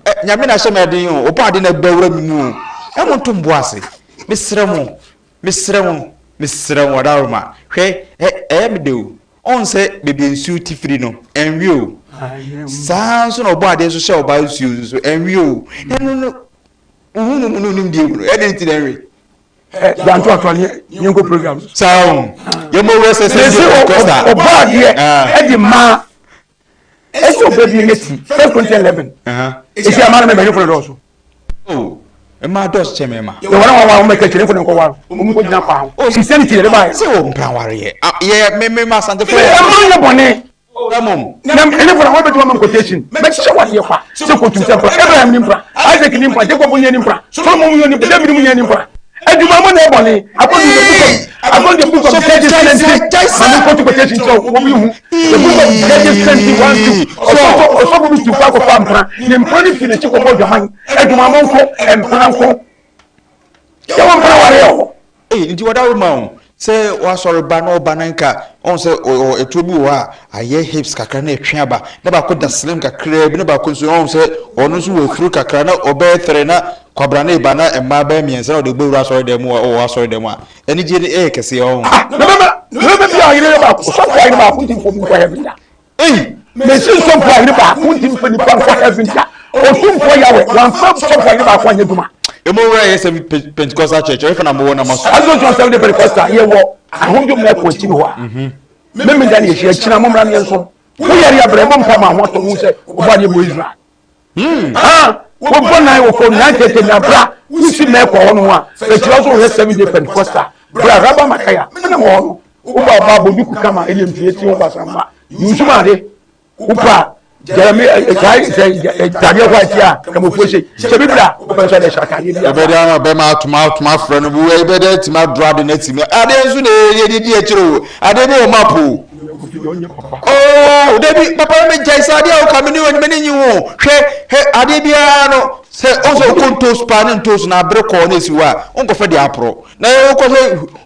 ɛ nyame na ahyɛ me aden o ɔbɔ ade na ɛbɛwura mi mu o. Ɛmo nto mbo ase. Mesrɛ mo, mesrɛ mo, mesrɛ mo ɔdaroma. Hwɛ, ɛyɛ me dɛ o. Ɔn sɛ baabi a nsuo ti firi no, ɛnwe o. Saa nso na ɔbɔ adeɛ nso hyɛ ɔbaa nsuo nso, ɛnwe o. Na ɛno no, wohu no mu no wonim deɛ mu no, ɛde nti na ɛnwe. Gyanto ato ne yɛnkɔ program. Saa o, yɛmmɔ wura sɛ sɛ ɔbɔ adeɛ ɛde maa Esi ɔbɛ bi ne ti First Corinthians 11. Esi ama na mɛmɛ nyefo no dɔɔso. Oh, mmaa dɔɔso kyɛn mmarima. Yɛ wɔn a wɔn a wɔn bɛka kyerɛ nyefo no nkɔ wɔn wɔn kɔ gyina kwan ho. Christianity yɛde ba yɛ. Sɛ wɔ mpira wareɛ. Yɛ mɛmɛ ma asantefo. Mmaa nyɛ bɔne. Ɛmom. Na ɛne fo na wɔn bɛtuma ma quotation. Mɛkyɛ wɔ adeɛ kwa. Sɛ kotum sɛ mpira. Abraham ni mpira. Isaac ni mpira. Jacob ni mpira. Solomon ni mpira. David mu ni mpira. Adwuma mu na ɛbɔne. According to the book of according to the book of Judges 20. Maame kɔtu quotation kyerɛ wɔn bi hu. The book of Judges 21 2. Ɔsɔfo ɔsɔfo bi tu kɔ akɔfa mpena. Ne mpena no fi n'akyi kɔbɔ dwaman. Adwuma mu nko mpena nko. Yɛ wɔn mpena ware wɔ hɔ. Ee, nti wɔda wo ma o. Sɛ wasɔre ba na ɔba na nka ɔn sɛ ɔ ɛtoɔ bi wɔ hɔ a ayɛ hips kakra na ɛtwe aba na baako da slim kakra bi na baako nso ɔn sɛ ɔno nso wɔ afuru kakra na ɔbɛyɛ tere na kwabra ne ba na mmaa bɛyɛ mmiɛnsa na ɔde bɛwura asɔre dan mu wɔ asɔre dan mu a anigye no ɛyɛ kɛseɛ ɔn. Ah, na bɛma na bɛma bi a yere baako sɔfo ayere baako nti mfo bi nkɔ heaven da. Ei! Mesi sɔfo ayere baako nti mfo nipa nkɔ heaven da. Otumfoɔ Yahweh wamfa sɔfo ayere baako anyɛ adwuma. Emu wura yɛ sɛ Pentecostal church ɛyɛ fɛ na mo wɔ na ma so. Association Seventh Day Pentecostal yɛ wɔ ahodwo mɛko akyiri hɔ a. Mímí da ne yɛhyia kyina mo mmra ne yɛn nsom. Wo yɛre abrɛ mo mpa ma ho atɔ ho sɛ ɔbɔ adeɛ bɔ Israel. Ha wobɔ nan wɔ fam nan tete na bra wosi mɛkɔ hɔ no a ɛkyerɛ so wohwɛ Seventh Day Pentecostal bra Raba Makaya mene wɔ hɔ no wobɔ ɔba abɔ duku kama ɛdeɛ mfie ti ho basamma yunsum ade wopɛ a gyarame gyae sɛ tadeɛ hɔ akyi a kramofoɔ hyɛ hyɛ bi bra wopɛ nso de hyɛ atadeɛ bi ɛbɛde ama bɛma atoma atoma afrɛ no bu ɛbɛde atumi adoro ade no atumi adeɛ nso na yɛde di akyire o adeɛ bi wɔ map o oh dabi papa mi gyae sɛ adeɛ a woka me ne wɔ ne nyi ho hwɛ hɛ adeɛ biara no sɛ ɔsɛ wokɔ ntos paa ne ntos na abere kɔɔ na esi hɔ a wonkɔfɛ deɛ aporɔ na wokɔ sɛ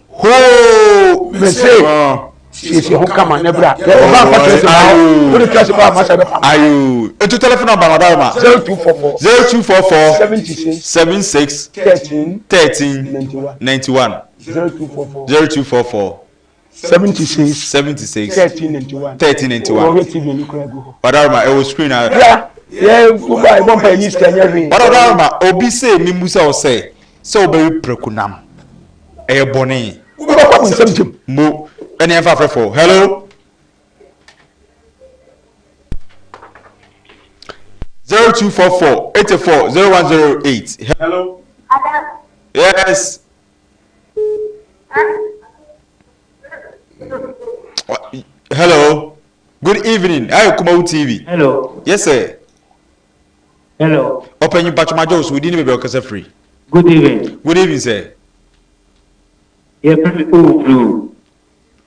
hoo mese siesie ho kama ne bra yɛ ɔba nfa kyerɛ sɛ baa wode kyerɛ sɛ baa masa bɛpa ayo etu telephone number na ɔda ma 0244 0244 76 76 13 13 91 91 0244 0244 76 76 13 91 1391 wɔhwɛ tv no kora gu hɔ ɔda ma ɛwɔ screen a bra yɛ woba ɛbɔ mpa yɛnyi sika nyɛ hwee ɔda ma obi sɛ mi mu sɛ ɔsɛ sɛ wobɛwe prɛko nam ɛyɛ bɔne. Wobɛkɔ mo nsam gyem. Mo ɛne ɛmfa afrɛfoɔ. Hello. 0244 84 0108. Hello. Yes. Hello. Good evening. Hi, Kumawu TV. Hello. Yes, sir. Hello. Ɔpanyin Mpacho Majo so wodi ne baabi a ɔkasa firi. Good evening. Good evening sir. Yɛfrɛ me Owu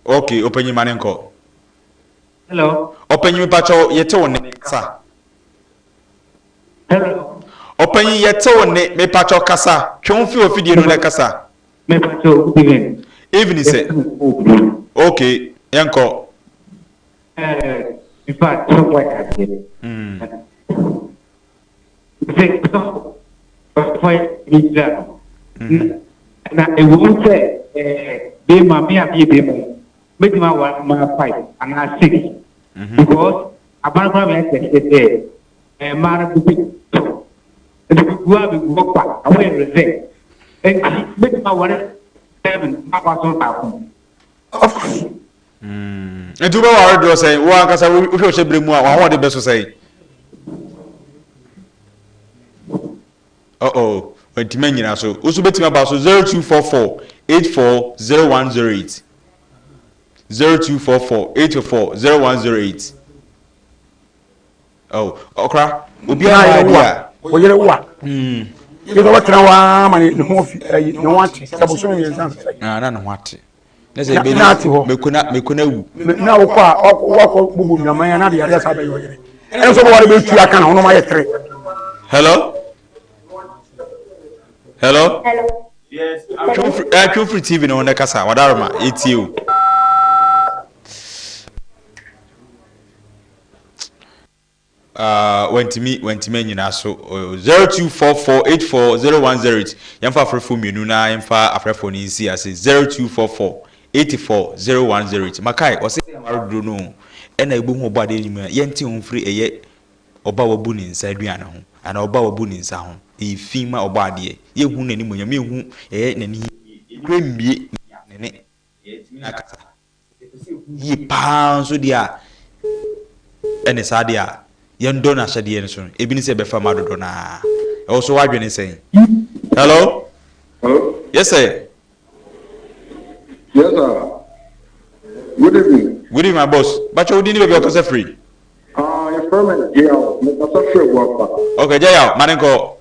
Okay, ɔpanyin ma ne nkɔ. Hello. Ɔpanyin Mpacho yɛte wo ne kasa. Hello. Ɔpanyin yɛte wo ne mepacho kasa. Twe wo fi wɔ fidie no na kasa. Mepacho good evening. Evening sir. Okay, yɛnkɔ. Eh, in fact, sɔfo ayɛ adeɛ. Sɛ sɔfo sɔfo ayɛ nhyira no. Na ɛwom sɛ ɛɛ bɛrima me a meyɛ bɛrima yi mɛtumi aware mmaa five anaa six because aban koraa meyɛ kyerɛ sɛ ɛɛ mmaa no bɛbɛ to nti bɛgu a bɛgu hɔ kwa na wɔyɛ reserve nti mɛtumi aware seven mmaa so baako. Of course. Mm. Nti wobɛware doɔ sɛn? Wo ankasa wohwɛ wo hyɛberɛ mu a w'ahoɔden bɛso sɛn? Uh-oh, wantumi anyina so. Wo nso bɛtumi aba so 0244 840108. 0244 84 0108. Oh, ɔkora, obiara na wɔ yɛ wo ade a a. wo yere wo a yɛ sɛ wɔtena hɔ ara ma ne ho afi ayi ne ho ate sɛ bosome mmiɛnsa nsesa yi Ah, na ne ho ate. Ne sɛ ebe na ate hɔ meko na meko na wu. Na wokɔ a wakɔ bubu nwaman a na de yadeɛ saa bɛyɛ ɔyere ɛno nso bɛware bɛtu aka na ho nom ayɛ tere. Hello? Hello? Hello. Yes. Twɛ firi TV no ho na kasa wadaroma yɛtie o. Ah, Uh, wantumi wantumi anyina so. 0244840108. Yɛmfa afrɛfoɔ mmienu na yɛmfa afrɛfoɔ no nsi ase. 0244840108. Makae, ɔsɛ aware dodo no ɛna ɛbɛhu ɔbɔ adeɛ anim a yɛnte ho mfiri ɛyɛ ɔba wabu ne nsa aduane ho anaa ɔba wabu ne nsa ho. Ɛyɛ fi ma ɔbɔ adeɛ. Yɛhu n'animuonyam, yɛhu ɛyɛ n'ani kura mmie ne ne yɛtumi akasa yie paa nso deɛ a ɛne saa deɛ a yɛndɔ no ahyɛdeɛ no so no ebi ne sɛ ɛbɛfa ma dodo naa ɛwɔ so wadwene sɛn. Hello. Hello. Yes sir. Yes sir. Good evening. Good evening my boss. Bàtchɛ wo din ni baabi a ɔkasa firi. Ah, yɛfrɛ me Jayaw. Mekasa firi Abuakwa. Okay, Jayaw, ma ne nkɔ.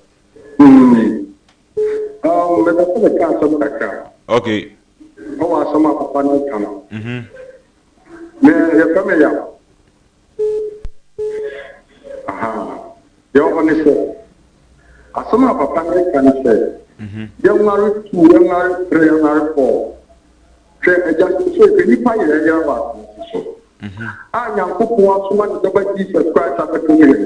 Um, mepɛ sɛ meka asɛm kakra. Okay. Ɛwɔ asɛm a papa no ka no. Me yɛfrɛ me Yaw. Aha. Deɛ ɔwɔ ne sɛ, asɛm a papa no ka ne sɛ, yɛnware two, yɛnware three, yɛnware four. Hwɛ, agya sɛ hwɛ nnipa yerɛyerɛ wɔ asase so. A Nyankopɔn asoma ne dɔba Jesus Christ abɛdom yɛn.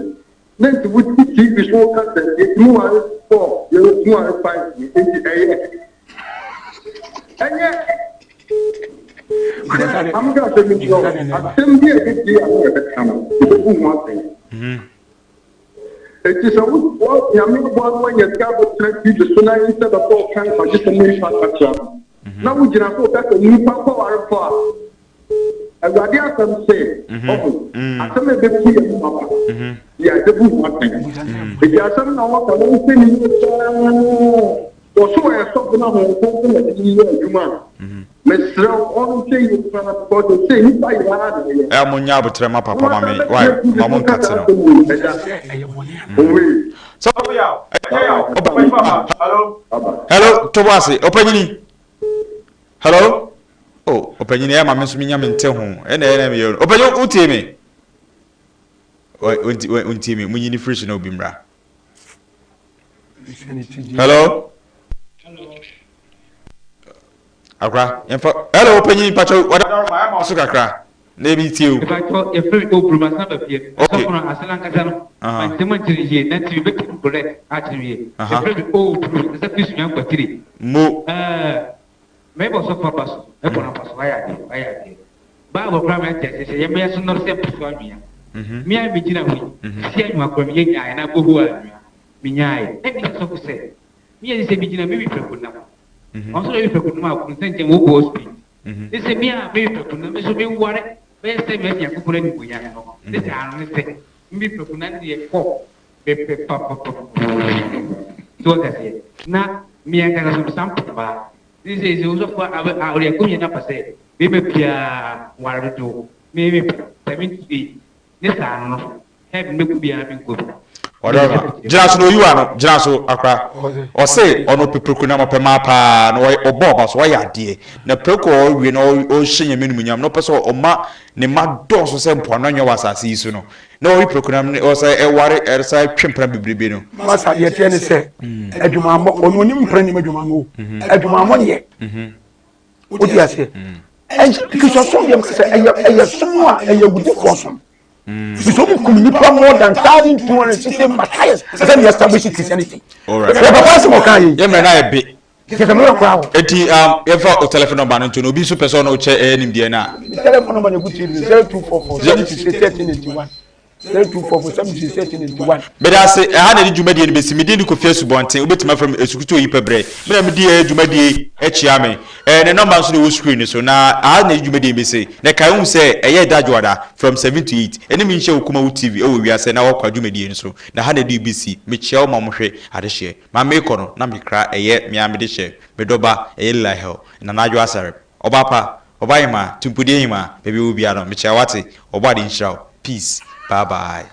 Na nti wote TV so woka sɛ yɛtumi ware four, yɛtumi ware five, nti ɛyɛ. Ɛnyɛ hwɛ amka asɛm bi kyerɛ wo, asɛm bi a ɛbɛpie a na yɛbɛka no, yɛbɛbu ho asɛm. Enti sɛ wo wo Nyame aboa no anya sika abɛtena TV so na instead of sɛ ɔka nkwagyesɛm na nipa nsakyera no, na wogyina so woka sɛ nnipa nkɔware fɔ a, Awurade asɛm se, ɔho, asɛm a ɛbɛpue yɛn mu aba, yɛ a ɛbɛbu ho atɛn. Enti asɛm na wɔka na wosɛ ne yie paa. Wɔso wɔyɛ sɔfo na Honhom Kronkron na ɛde yɛ adwuma a, mesrɛ wo, ɔnhwɛ yie paa because ɛsɛ nnipa yera ara na ɛyɛ. Ɛyɛ mo nya abotrɛ ma papa ma me why ma mo nkate no. Hello, tobo ase, ɔpanyini. Hello? Oh, ɔpanyin ɛyɛ ma me nso menya me nte ho. Ɛna ɛyɛ na meyɛ. Ɔpanyin wotie me? Wontie me. Munyi ne firi so na obi mmra. Hello? Akora, yɛmfa. Hello, ɔpanyin mpakyɛ wada so kakra. Na ebi tie o. Mpakyɛ yɛfrɛ me Oburu masan ba fie. Okay. Ɔsɔfo no asɛm ankasa no. Mantɛm ankyerɛ yie na nti mebɛtumi correct akyerɛ yie. Yɛfrɛ me Oburu kasa fi Sunyani Kwatiri. Mo. Ɛɛ. Mebɔ sɔfo aba so, mɛbɔ no aba so, wayɛ adeɛ, wayɛ adeɛ. Bible koraa ma yɛte aseɛ sɛ yɛmmɛyɛ so nnɔre sɛ mpo so anwea. Me a megyina hɔ yi, sisi anwea koraa meyɛ nyaaeɛ na bohoo anwea, menyaaeɛ. Na mebisa sɔfo sɛ, meyɛ ne sɛ megyina mewi prɛko nam? Ɔno nso na ɔwe prɛko nam a ɔkunu sɛ nkyɛn wɔbɔ speed. Ne sɛ me a mewe prɛko nam, me nso meware bɛyɛ sɛ mɛhyɛ Nyankopɔn animuonyam no, ne saa no ne sɛ mewe prɛko nam deɛ kɔ mepɛ papapapa. So wate aseɛ? Na me ankasa nso mesan pɛ mmaa. Nti sɛ sɛ osɔfo a a ɔde akonnwa no aba sɛ bɛrima biara nware dodoɔ, me mepɛ 78 ne saa no no, heaven mɛkɔ biara menkɔ bi. Ɔdɔ gyina so na oyiwa no gyina so akora ɔse ɔno ɔpɛ preko nam ɔpɛ maa paa na ɔbɔ ɔba so ɔyɛ adeɛ na preko a ɔwie na ɔhyɛ nyame animuonyam na ɔpɛ sɛ ɔma ne mma dɔɔso sɛ mpoano anwea wɔ asase yi so no na ɔwe preko nam ne ɔsɛ ɛware ɛsɛ twe mpena bebrebe no. Masa deɛ teɛ ne sɛ adwumammɔ ɔno onim mpena nim adwumammɔ o adwumammɔ deɛ wodi aseɛ kristosom deɛ sɛ ɛyɛ ɛyɛ som a ɛyɛ awudifoɔ som fisɛ ɔmu kum nipa more than 1260 matthias sɛ ne establish Christianity yɛ papa asɛm ɔka yɛ yɛ mmerɛ no ayɛ be kɛkɛ mmerɛ koraa wɔ eti yɛmfa o telephone number no nto no obi nso pɛ sɛ ɔno kyɛ ɛyɛ nimdeɛ no a telephone number no ɛgu tv 0244 76 1381 0244 76 1381 Meda ase, ɛha na yɛde dwumadie no bɛsi. Me din de Kofi Asubɔnten, wobɛtumi afrɛ me Asukutu Oyipɛbrɛ. Me na medi ɛyɛ dwumadie yi akyia me. Ɛɛ ne nɔmba nso na ɛwɔ screen no so. Na aha na yɛde dwumadie no bɛsi. Na kae hu sɛ ɛyɛ da dwoada from 7 to 8. Ɛne me nhyia wɔ Kumawu TV ɛwɔ wiase na wɔkɔ dwumadie no so. Na ha na yɛde bɛsi. Mekyia wo ma mo hwɛ adehyeɛ. Ma meekɔ no na mekra ɛyɛ me ara mede hyɛ me dɔba ɛyɛ Lilahel, Nana Adwoa Asare. Ɔbaa pa, ɔbaa hemaa, tumpudeɛ hemaa, baabi a ɔwɔ biara no, mekyia wo ate, Ɔbɔade nhyira wo, peace, bye bye.